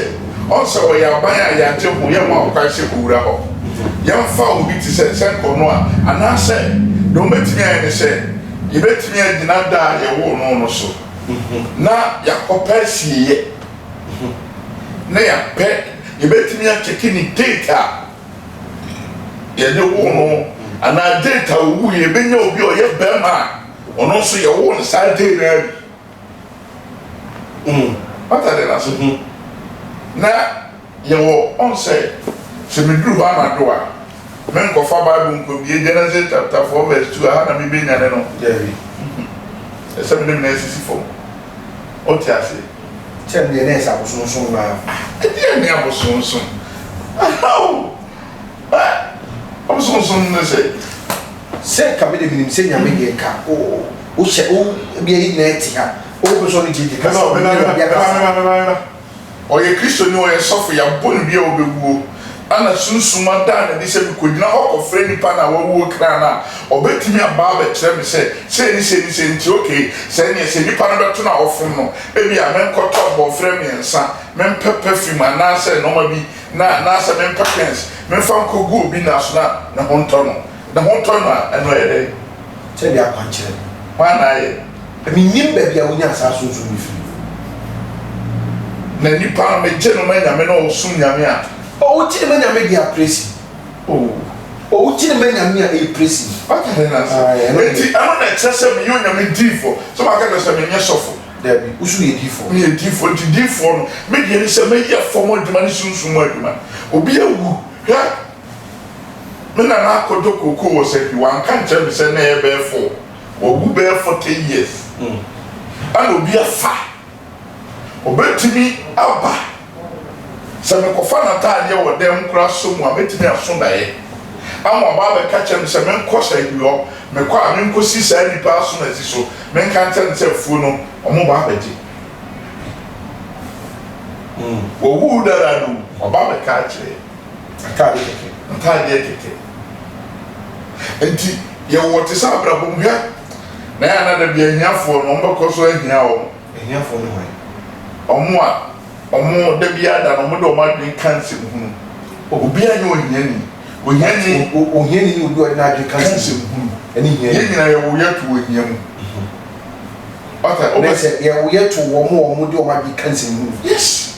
ɔn sɛ ɔyɛ aban a yɛagye ho, yɛmma wo kwan sɛ kɔwura hɔ. Yɛmfa obi te sɛ sɛnkɔ no a, anaasɛ deɛ wɔbɛtumi ayɛ ne sɛ, yɛbɛtumi agyina da a yɛwoo no no so na yɛakɔpɛ asieeɛ na yɛapɛ, yɛbɛtumi akyɛke ne date a yɛde woo no anaa date a ɔwuiɛ, yɛbɛnya obi a ɔyɛ bɛrima a ɔno nso yɛwoo no saa day no ara bi. Wate adeɛ no ase? Na yɛwɔ, ɔn sɛ, sɛ meduru hɔ anadwo a, menkɔfa Bible nkɔbie Genesis chapter 4 verse 2, aha na mebɛnyane no.
Dabi.
Ɛsɛ mede me nan sisi fam. Wote aseɛ?
Kyɛ deɛ na ɛsɛ abosonsom no ara.
Ɛdeɛn ne abosonsom? Ahaw! Ɛ! Abosonsom ne sɛ.
Sɛ nka me de menim sɛ Nyame deɛ nka wo wo hyɛ wo bia yɛ nyinaa te ha wo pɛ sɛ ɔne JJ kasa
Meba,
ɔne
meba,
Awurade
meba,
akasa.
meba, meba, meba. Ɔyɛ Kristoni, ɔyɛ sɔfo, yɛabɔ no dua a ɔbɛwuo, ɛna Sunsum adaa no adi sɛ mekɔgyina hɔ kɔfrɛ nipa no a wawuo kra no a, ɔbɛtumi aba abɛkyerɛ me sɛ sei ne sei ne sei nti, okay, sɛ ɛneɛ sɛ nipa no bɛto no a ɔfom no, ebia menkɔtɔ abɔfrɛ mmiɛnsa, mempɛ perfume anaasɛ nnoɔma bi na anaasɛ mempɛ pens memfa nkɔgu obi nna so na ne ho ntɔ no. Ne ho tɔ no a, ɛno ɛyɛ dɛn?
Sɛdeɛ akwankyerɛ no.
Hwan na ayɛ?
Mennim baabi a wonyaa saa sunsum no firii.
Na nipa no, megye no ma Nyame na ɔsom Nyame a.
O, wogye no ma Nyame deɛ a, praise him.
O.
O, wogye no ma Nyame a, ɛyɛ praise him.
Wate ade no ase?
Ae, ɛno deɛ.
Enti ɛno na ɛkyerɛ sɛ meyɛ Onyame diifoɔ. Sɛ maka kyerɛ sɛ menyɛ sɔfo.
Dabi, wo nso woyɛ diifoɔ.
Meyɛ diifoɔ, enti diifoɔ no, me deɛ ne sɛ mɛyɛ fam adwuma ne sunsum mu adwuma. Obi awu, hwɛ, me nana akɔdɔ kookoo wɔ Sahwi, wanka ankyerɛ me sɛ na ɛyɛ bɛyɛ four, wawu bɛyɛ 40 years, ɛna obi afa, ɔbɛtumi aba, sɛ mekɔfa n'ataadeɛ wɔ dan mu koraa sɔ mu a, mɛtumi aso daeɛ ama ɔba abɛka kyerɛ me sɛ menkɔ Sahwi hɔ, mekɔ a menkɔsi saa nipa asomasi so, menka nkyerɛ no sɛ afuo no, wɔn ba abɛgye. Wawu dada no, ɔba abɛka akyerɛ.
Ntaadeɛ kɛkɛ.
Ntaadeɛ kɛkɛ. Nti yɛwɔ te sɛ abrabɔ mu hwɛ na yɛ ana da bi ahiafoɔ no wɔn bɛkɔ so ahia wɔn.
Ahiafoɔ ne hwan?
Wɔn a wɔn da bi ada no wɔn de wɔn adwene ka nsɛm hunu. Obiara nyɛ ohiani. Ohiani.
Ohiani ne obi a ɔde n'adwene ka
nsɛm hunu.
Ɛne hiani.
Yɛn nyinaa yɛwo yɛ to ohia mu. Wata
ɔbɛ. Sɛ yɛwo yɛ to wɔn a wɔn de wɔn adwene ka nsɛm hunu.
Yes.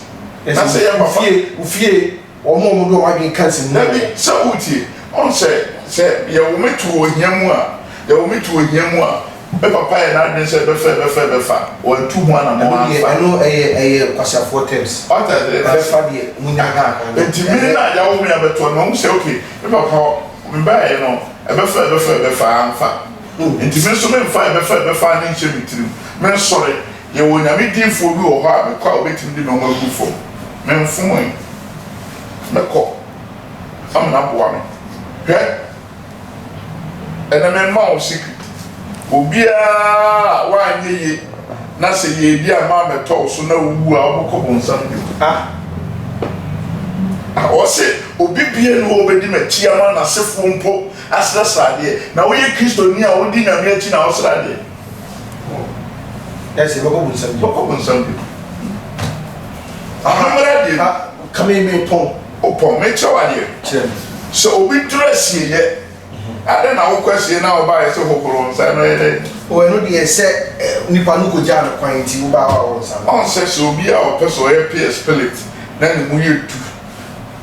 Na sɛ yɛ papa.
Ofie ofie wɔn a wɔde wɔn adwene ka nsɛm mu.
Dabi, sɛ wotie, ɔn sɛ, sɛ yɛwo me to ohia mu a, yɛwo me to ohia mu a, me papa yɛ n'adwene sɛ ɛbɛfa, ɛbɛfa, ɛbɛfa, wantu ho anamɔn
Ɛno deɛ,
amfa.
ɛno ɛyɛ, ɛyɛ nkwaseafoɔ terms.
Wate aseɛ? Na sɛ.
Ɛbɛfa deɛ, monya
Aha,
kakra no,
nti me
ɛnyɛ.
na yɛawo me abɛto hɔ no, mahu sɛ okay, me papa, mebaeɛ no, ɛbɛfa, ɛbɛfa, ɛbɛfa, amfa. Nti me nso memfa ɛbɛfa, ɛbɛfa no nhyɛ me tirim. Mensɔre. Yɛwɔ Onyame diifoɔ bi wɔ hɔ a mekɔ a ɔbɛtumi de nnoɔma agu fam. Memfoe. Mɛkɔ ama no aboa me. Hwɛ! Ɛnɛ memma wo secret. Obiara a woanyɛ yie na sɛ yiedie amma ammɛtɔ wo so na wowu a, wobɛkɔ bonsam bio.
Ah!
Ah, ɔse obi bia nni hɔ a ɔbɛdi m'akyi ama n'asefoɔ mpo asrɛsrɛ adeɛ. Na woyɛ Kristoni a wodi Nyame akyi na wosrɛ adeɛ.
Ɛsɛ bɛkɔ bonsam bio.
Bɛkɔ bonsam bio. Amammerɛ deɛ.
Ah, ka me me pɔn.
O pɔn, mekyerɛ wo adeɛ.
Kyerɛ me.
Sɛ obi duru asieeɛ, adɛn na wokɔ asie na wobaeɛ sɛ hohoro wo nsa, ɛno yɛ dɛn?
O ɛno deɛ sɛ nipa no kɔgyaa no kwan nti wobaa hɔ a wo nsa no.
Ɔn sɛ sɛ obi a ɔpɛ sɛ ɔyɛ peer spirit na ne mu yɛ du.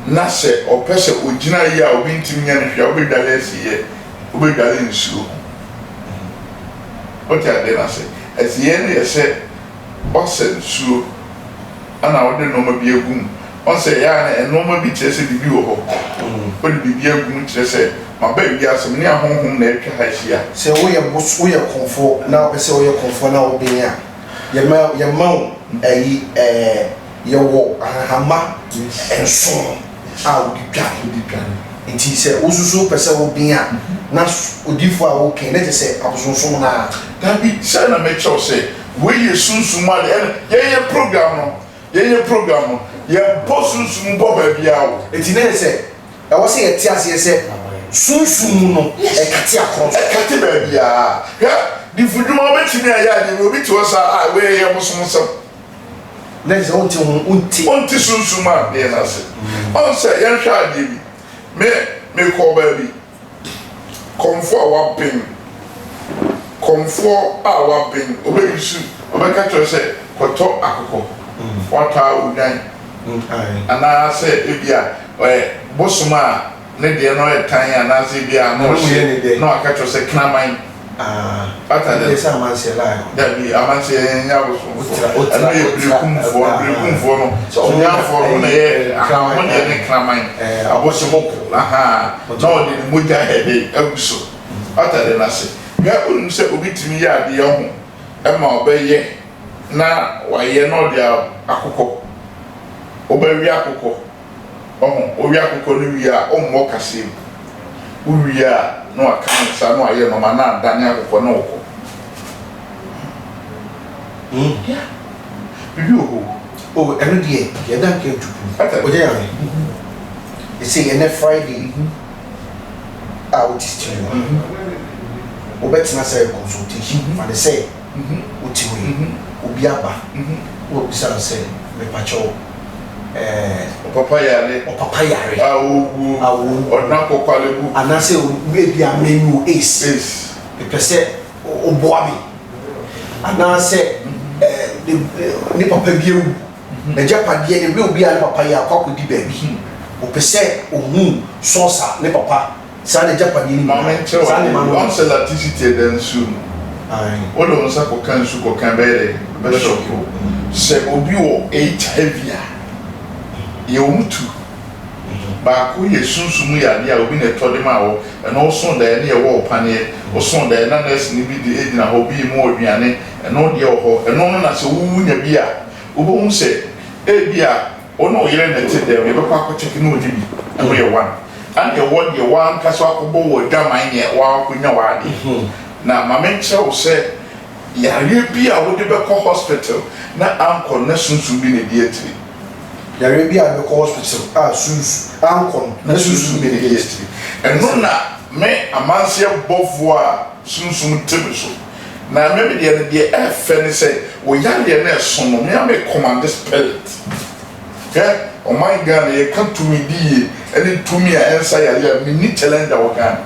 na sɛ ɔpɛ sɛ ogyina yie a obi ntumi nyɛ no hwee a, wobɛdwale asieɛ, wobɛdwale nsuo ho. Wote adeɛ no ase? Asieɛ no yɛ sɛ woasa nsuo ɛna wode nnoɔma bi agu mu. Woahu sɛ ɛyɛ a na nnoɔma bi kyerɛ sɛ biribi wɔ hɔ. Wode biribi agu mu kyerɛ sɛ maba wiase, me ne ahonhom na atwa ha ahyia.
Sɛ woyɛ bos woyɛ kɔmfoɔ na wopɛ sɛ woyɛ kɔmfoɔ na woben a, yɛma yɛma wo ayi ɛɛ yɛwɔ ahahamma nson a wode dware. Nti sɛ wosusu wopɛ sɛ woben a, na odiyifoɔ a woken na kyerɛ sɛ abosonsom no ara.
Dabi, sɛ na mekyerɛ wo sɛ wei yɛ sunsum mu ade, ɛna yɛyɛ program no, yɛyɛ program no, yɛbɔ sunsum mu bɔ baabiara o.
Nti na kyerɛ sɛ ɛwɔ sɛ yɛte aseɛ sɛ sunsum mu no ɛkate akorɔn so.
Ɛkate baabiara. Hwɛ, difudwuma wobɛtumi ayɛ adeɛ bi, obi te hɔ saa a, wei ɛyɛ bosomsɛm.
Na kyerɛ sɛ wonte ho, wonte.
Wonte sunsum adeɛ no ase. Ɔhu sɛ, yɛnhwɛ adeɛ bi. Me, mekɔɔ baabi. Kɔmfoɔ a waben, kɔmfoɔ a waben, ɔbɛyusu, ɔbɛka kyerɛ wo sɛ, kɔtɔ akokɔ, watɔ a odwan. Anaasɛ ebia ɔyɛ bosom a ne deɛ no yɛ tan anaasɛ ebia ano ɔhye na waka kyerɛ wo sɛ kraman. Wate adeɛ no? Dabi, amanseɛ yɛn nyɛ abosomfoɔ. Ɛno yɛ berekumfoɔ. Berekumfoɔ no, Sunyanifoɔ no na ɛyɛ ahan, wɔn deɛ ne kraman, abosom, ahaa, na ɔde ne mogya hɛde agu so. Wate adeɛ no ase? Hwɛ, wonim sɛ obi tumi yɛ adeɛ ho ma ɔbɛyɛ na wayɛ na ɔde akokɔ, wobɛwe akokɔ. Wahu? Wowe akokɔ no wie a, wommɔ kaseɛ mu. Wowie a, na waka ne nsa na wayɛ nnoɔma na adane akokɔ na ɔkɔ.
Hmm.
Yeah. Biribi wɔ hɔ o.
Oh, ɛno deɛ, yɛda nka ntu pum. Ogya Nyame. Ɛsei, ɛnɛ Friday a wote studio ha, wobɛtena sɛ consultation, fa no sɛ wote hɔ yi, obi aba na wabisa no sɛ, mepakyɛw, ɛɛ.
Ɔpapa yare.
Ɔpapa yare.
A ɔwuo.
A ɔwuo.
Ɔde no akɔ Korle Bu.
Anaasɛ ebia me wɔ AIDS.
AIDS.
Mepɛ sɛ woboa me. Anaasɛ ɛɛ ne papa bi awu. N'agyapadeɛ, ne will bi a ne papa yɛ akɔ akɔdi baabi. Ɔpɛ sɛ ɔhu source a ne papa. Saa n'agyapadeɛ no
Maame
nyinaa,
nkyerɛ wo
saa
adeɛ
nneɛma
bi,
no.
woahu sɛ electricity ɛda nsuo mu?
Ae.
Wode wo nsa kɔka nsu kɔka ɛbɛyɛ dɛn? Ɛbɛhyɔke wo. Sɛ obi wɔ HIV a, yɛwɔ mu tu. Baako yɛ sunsum mu yadeɛ a obi na ɛtɔ de maa wo, ɛno wosoo daeɛ ne yɛwɔ wo paneɛ, wosoo daeɛ na nɛɛseni bi de gyina hɔ, obi rema wo aduane, ɛno deɛ wɔ hɔ. Ɛno no na sɛ wonya bi a, wobɛhu sɛ ebia Wo ne wo yere na ɛte dɛm, yɛbɛkɔ akɔ check na ɔnni bi, ɛno yɛ one. Ɛna ɛwɔ deɛ w'ankasa wakɔbɔ wo adwaman neɛ w'akɔnya w'adeɛ. Na ma menkyerɛ wo sɛ yareɛ bi a wode bɛkɔ hospital na ankɔ no na sunsum bi na ɛdi akyire.
Yareɛ bi a wode bɛkɔ hospital a sunsum ankɔ no
na sunsum bi na ɛdi akyire. Ɛno na me amanseɛ bɔfoɔ a sunsum te me so. Na me me deɛ no deɛ ɛfɛ ne sɛ wo yareɛ no ɛso no me a me commande spirit. Hwɛ ɔman Ghana yɛka tumi di yie ɛne tumi a ɛnsa yareɛ a menni challenger wɔ Ghana.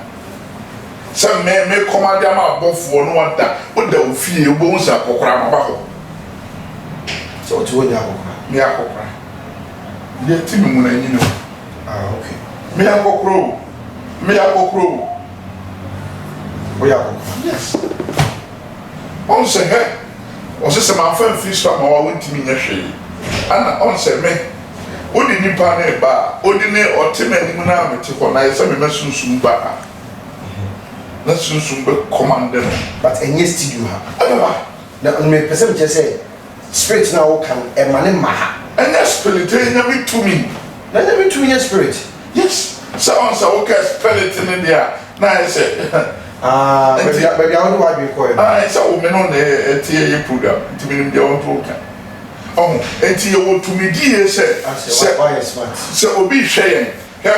Sɛ me me commande ama abɔfoɔ no wada woda wo fie wobɛhu sɛ akɔkora maba hɔ.
Sɛ wote hɔ nyɛ akɔkora.
Meyɛ akɔkora. Deɛ ɛte me mu no anyini o.
Ah okay.
Meyɛ akɔkora o. Meyɛ akɔkora o.
Woyɛ akɔkora.
Yes. Ɔn sɛ hɛ, ɔse sɛ mamfa mfiri so ama wo a wontumi nyɛ hwee. Ana ɔn sɛ me, wode nipa no reba a, odi ne ɔte m'anim no a mete hɔ no ayɛ sɛ mema sunsum ba ha. Na sunsum bɛ command no.
But ɛnyɛ studio ha.
Ɛbɛba.
Na mepɛ sɛ mekyerɛ sɛ Spirit no a woka no, ɛma no mma ha.
Ɛnyɛ spirit, ɛyɛ Nyame tumi.
Na Nyame tumi nyɛ spirit.
Yes, sɛ ɔn sɛ woka spirit no deɛ a, na ayɛ sɛ.
Ah, baabi a baabi a wode w'adwene kɔɛ no.
Ah, sɛ wo me no na ɛte ɛyɛ program, nti menim deɛ wo nso woka. Ɔho, nti yɛwɔ tumidie sɛ, sɛ,
Wayɛ smart.
sɛ obi hwɛ yɛn, hwɛ,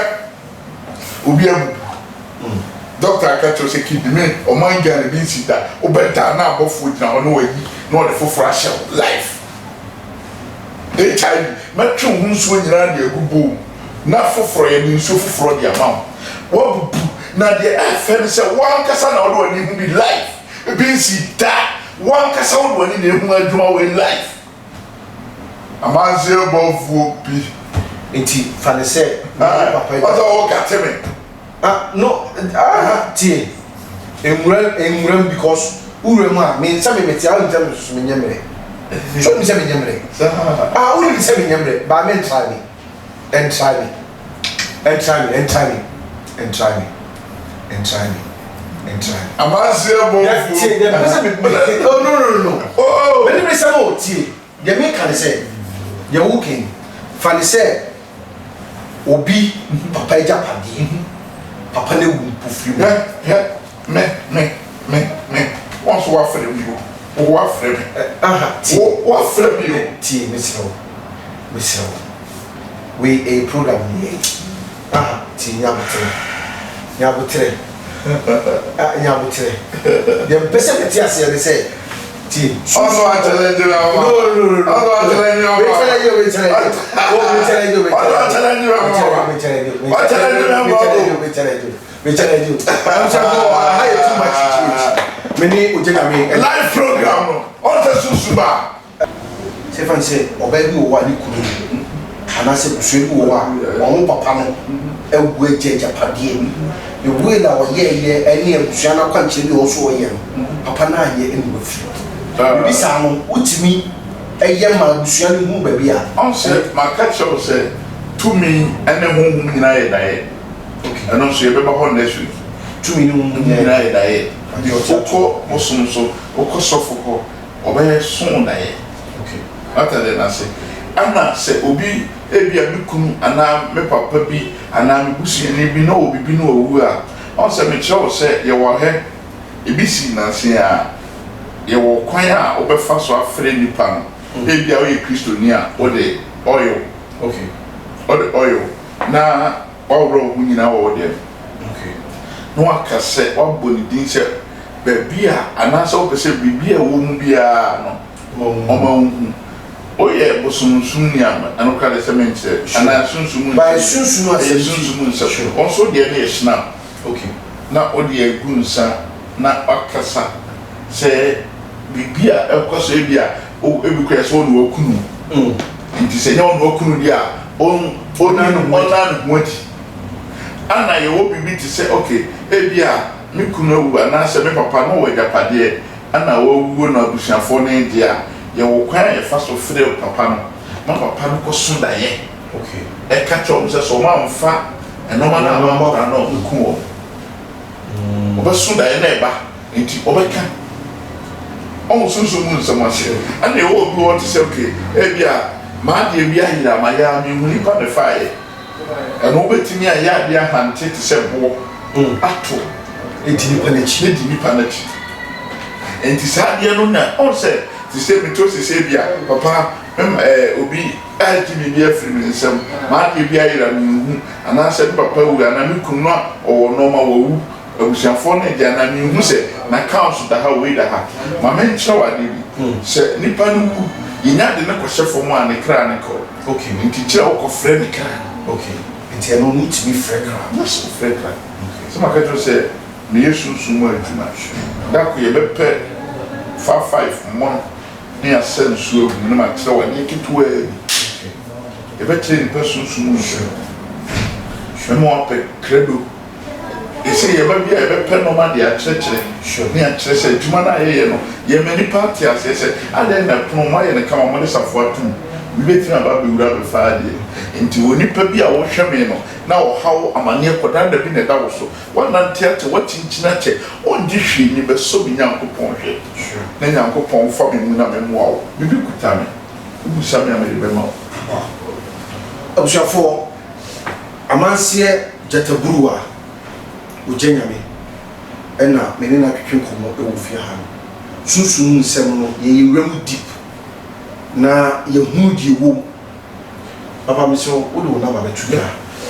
obi abubu. Doctor aka kyerɛ wo sɛ kidney me ɔman Ghana bi nsi da wobɛda na abɔfoɔ gyina hɔ na wayi na ɔde foforɔ ahyɛ wo life HIV mɛtwe wo ho nsuo nyinaa de agu bowl mu na foforɔ yɛde nsuo foforɔ de ama wo wabubu na deɛ ɛfɛ ne sɛ wankasa na wode w'ani hu bi life ebi nsi da wankasa wode w'ani na ehu adwuma wɔ life amanseɛ bɔfoɔ bi.
Nti fa no sɛ. Papa
Ɔsɛ ɔkate me.
Ah no ah tie nwura nwura mu because wura mu a me nsa me mete a wonim sɛ me soso menyɛ mmerɛ so wonim sɛ menyɛ mmerɛ ah wonim sɛ menyɛ mmerɛ baa me ntrae me ntrae me ntrae me ntrae me ntrae me ntrae me ntrae me.
Amanseɛ bɔ nfuo.
Tie deɛ mepɛ sɛ me oh no no no no
oh
mene me sɛm o tie. Deɛ meka ne sɛ, deɛ woka yi, fa no sɛ obi papa agyapadeɛ, papa no awu mpofirim.
Hwɛ, hwɛ, me, me, me, me, wo nso woafrɛ me o, wo woafrɛ me.
Aha, tie.
Wo woafrɛ me o.
Tie, mesrɛ wo, mesrɛ wo, wei ɛyɛ program ne yɛyɛ. Aha tie nya aboterɛ nya aboterɛ ah nya aboterɛ deɛ mpɛ sɛ mete aseɛ ne sɛ tie.
Ɔno akyɛlɛngye na ɔma.
No no no no.
Ɔno akyɛlɛngye na ɔma.
Wei challenge wei challenge. Oh wei challenge wei
Ɔno
challenge.
akyɛlɛngye na ɔma.
Wei challenge wei
Ɔchallenge
challenge
na ɔma.
wei challenge wei challenge wei challenge. Ɛnso ko aha yɛ too much GH. Me ne Ogya Nyame.
Live program no ɔnsɛ susu ba.
Sɛ yɛfa no sɛ ɔbaa bi wɔ hɔ a ne kunu awu, anaasɛ abusua bi wɔ hɔ a wɔn papa no awu agya agyapadeɛ, ne will a ɔyɛeɛ ne abusua no akwankyerɛ bi a ɔwɔ so ɔyɛ no, papa no anyɛ na wafiri. Biribi saa no, wotumi yɛ ma abusua no hunu baabi a.
Ɔn sɛ maka kyerɛ wo sɛ tumi ne honhom nyinaa yɛ daeɛ. Ɛno nso yɛbɛba hɔ next week.
Tumi ne honhom
nyinaa yɛ daeɛ. Wokɔ bosom so, wokɔ sɔfo hɔ, Ɔbɛyɛ soo daeɛ. Wate adeɛ no ase? Ɛna sɛ obi, ebia me kunu anaa me papa bi anaa me busuani bi na ɔwɔ biribi na wawu a, ɔhu sɛ mekyerɛ wo sɛ yɛwɔ hɛ, ebi sii nnansa yi ara, yɛwɔ kwan a wobɛfa so afrɛ nipa no. Ebia woyɛ Kristoni a, wode oil, wode oil na woaworɔ wo ho nyinaa wɔ wo dɛm, na woaka sɛ, woabɔ ne din sɛ baabi a anaasɛ wopɛ sɛ biribi a ɛwɔ mu biara no ɔma wohu. Woyɛ bosomsomni a, ɛno koraa deɛ sɛ menkyerɛ, anaa sunsum mu nsɛm, ɛyɛ sunsum mu nsɛm. Wo nso deɛ no yɛ hyena na wode agu nsa na wakasa sɛ biribi a ɛkɔ so ebi a ebi koraa sɛ wo na wakunu nti sɛ nyɛ wo na wakunu deɛ a ɔnna ne ho adi. Ana yɛwɔ biribi te sɛ okay ebi a me kunu awu anaasɛ me papa na ɔwɔ agyapadeɛ ɛna wawuo na abusuafoɔ no regye a, yɛwɔ kwan a yɛfa so frɛ papa no ma papa no kɔso daeɛ ɛka kyerɛ wɔn sɛ sɛ wɔn amfa nnoɔma no amma nkwadaa no a wɔbɛku wɔn. Wɔbɛso daeɛ na ɛba nti wɔbɛka. Ɔho sunsum mu nsɛm ase. Ɛna yɛwɔ obi wɔ hɔ te sɛ okay ebi a m'adeɛ bi ayera mayɛ a menhu nipa na ɛfaeɛ. Ɛno wobɛtumi ayɛ adeɛ ahante te sɛ boɔ ato
Adi nipa no akyi.
Adi nipa no akyi. Nti saa adeɛ no na ɔn sɛ te sɛ meto sese bi a papa mem ɛɛ obi agye biribi afiri me nsam, m'adeɛ bi ayera menhu anaasɛ me papa awu anaa me kunu no a ɔwɔ nnoɔma wawu abusuafoɔ no agye anaa menhu sɛ n'accounts da ha wei da ha. Ma menkyerɛ wo adeɛ bi, sɛ nipa no wu yɛnya de no kɔhyɛ fam a ne kra no kɔ.
Okay.
Nti kyerɛ wo kɔ frɛ ne kra.
Okay. Nti ɛno no wotumi frɛ kra.
Yes, wo frɛ kra. Okay. Sɛ maka kyerɛ wo sɛ meyɛ sunsum mu adwuma. Da ko yɛbɛpɛ fa five mono ne yɛasa nsuo agu mu na makyerɛ wo adeɛ ketewaa bi.
Okay.
Yɛbɛkyerɛ nipa sunsum mu nsɛm. Mɛma wapɛ krado. Ese yɛba bi a yɛbɛpɛ nnoɔma de akyerɛkyerɛ ne akyerɛ sɛ adwuma no a yɛyɛ no, yɛma nnipa ate aseɛ sɛ adɛn na ɛpono moayɛ no kama mode safoa ato mu, obi bɛtumi aba abɛwura abɛfa adeɛ. Nti onipa bi a wohwɛ me no na ɔhaw, amaneɛ, kɔdaada bi na ɛda wo so, woanante akyɛ, woakyinkyini akyɛ, ɔngye hwee nni, bɛsɔ me Nyankopɔn hwɛ na Nyankopɔn mfa me mu na memmoa wo. Biribi kuta me, wobisa me a mede bɛma wo.
Abusuafoɔ, Amanseɛ Gyataburuwa, Ogya Nyame ɛna me ne no atwetwe nkɔmmɔ wɔ fie ha no. Sunsum mu nsɛm no yɛyɛ wura mu deep na yɛhunu deɛ ɛwɔ mu. Papa mesrɛ wo wode wo number bɛto dwa.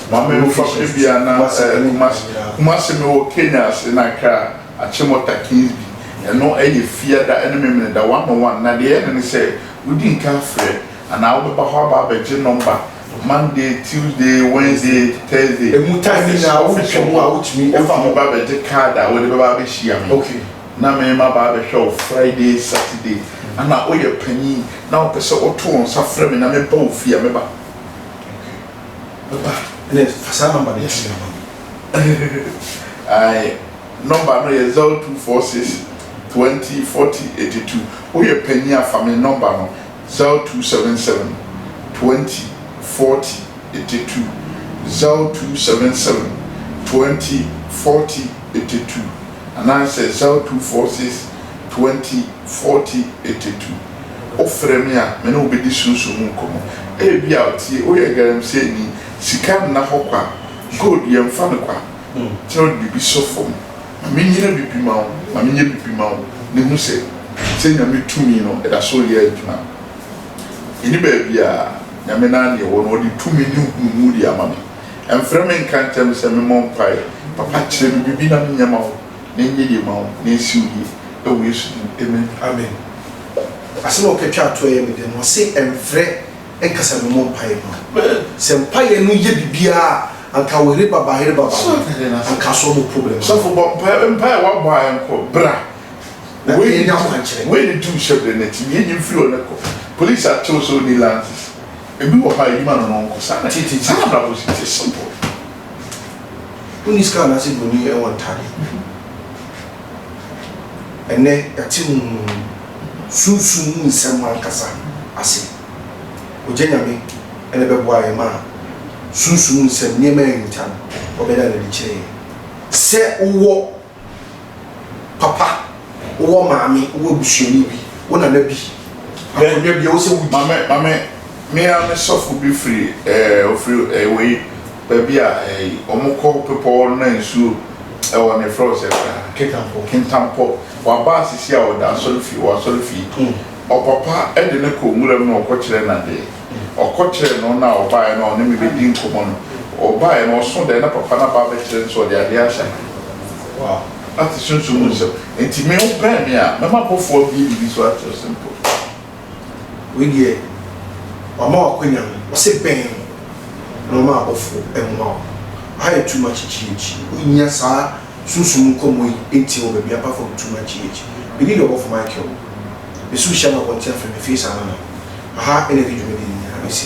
Ma me nfa ebia na eh, Kumasi, Kumasi me wɔ Kenya ase na Accra Achimota Kingsby ɛno ɛyɛ Fiada ɛne Memeneda one on one na deɛ ɛyɛ no ne sɛ wodi nka frɛ anaa wobɛba hɔ aba abɛgye number Monday, Tuesday, Wednesday, Thursday.
Emu time nyinaa wo twɛ mu a wotumi
ɛfa ho ba bɛgye card a wode bɛba abɛhyia me.
Okay.
Na me ma ba abɛhwɛ wo Friday, Saturday. Ana woyɛ panyin na wopɛ sɛ woto wo nsa frɛ me na meba wo fie a mɛba.
Okay.
Mɛba.
Ɛnɛ fa saa number no to ma me.
Ae, number no yɛ 0246 20 40 82. Woyɛ panyin a fa me number no 0277 20 40 82. 0277 20 40 82 anaasɛ 0246 20 40 82. Wofrɛ me a, me ne wo bɛdi sunsum mu nkɔmmɔ. Ebia tie, woyɛ galamseyni, sika nna hɔ kwa, gold yɛmfa no kwa, nti na wode biribi sɔ fam. Ma menyina biribi ma wo, ma menyɛ biribi ma wo, na hu sɛ, sɛ Nyame tumi no, ɛda so reyɛ adwuma. Yɛnni baabi a Nyame no ara na yɛwɔ no, ɔde tumi ne nhunumu de ama me. Ɛmfrɛ me nka nkyerɛ me sɛ memmɔ mpaeɛ. Papa kyerɛ me biribi na menyɛ ma wo, na ɛnyɛ yie ma wo, na ɛnsi wo yie. Ɛwɔ Yesu din mu, amen.
Amen. Asɛm a ɔka twaa toɔ yɛ me dɛ no, ɔse ɛmfrɛ nka sɛ memmɔ mpaeɛ ma wo. Sɛ mpaeɛ no yɛ biribiara a, anka wo herebaba herebaba no, anka asɔ mo problem ano.
Sɔfo bɔ mpaeɛ, mpaeɛ a wabɔ a ɛnkɔ, bra.
Na
Wei
yɛnya akwankyerɛ.
Wei ne tu hyɛ brɛ n'akyi, yɛnyi mfiri hɔ na kɔ. Police akye wo sɛ wonni lances. Ebi wɔ hɔ a yi ma no na ɔnkɔ. Saa na saa na abrabɔ si te, simple.
Wonni sika anaasɛ broni wɔ ntade. Ɛnnɛ yɛate honhom mu, sunsum mu nsɛm ankasa ase. Ogya Nyame na ɛbɛboa yɛn ma sunsum mu nsɛm, nneɛma a ahinta no, ɔbɛda no adi kyerɛ yɛn. Sɛ wowɔ papa, wowɔ maame, wowɔ abusuani bi, wo nana bi, akonnwa bi a ɛwɔ sɛ wodi.
Maame, maame, me ara me sɔfo bi firi ɛɛ ofiri ɛɛ wei baabi a ɛɛ wɔn kɔ bepɔ no na nsuo ɛwɔ no yɛfrɛ hɔ sɛ koraa.
Kintampo.
Kintampo. Waba asisi a ɔda asɔre fie wɔ asɔre fie. Ɔpapa de no kɔ nwura mu na ɔkɔ kyerɛ no adeɛ. Ɔkɔ kyerɛɛ no na ɔbaeɛ na ɔne me bɛdi nkɔmmɔ no, ɔbaeɛ no ɔso daeɛ na papa no aba abɛkyerɛ no sɛ ɔde adeɛ ahyɛ ha.
Wow.
Ate sunsum mu nsɛm. Nti me wo bɛn me a, mɛma abɔfoɔ abue biribi so akyerɛ wo simple.
Wei deɛ wama wo akwanya no, ɔse bɛn no na ɔma abɔfoɔ mmoa wo. Aha yɛ too much GH. Wonnya saa sunsum nkɔmmɔ yi ntie wɔ baabi apart from too much GH. Me din de ɔbɔfo Michael. Mesu hyia me abɔnten afrɛ me Face Anana. Aha na yɛde dwumadie no nyinaa bɛsi.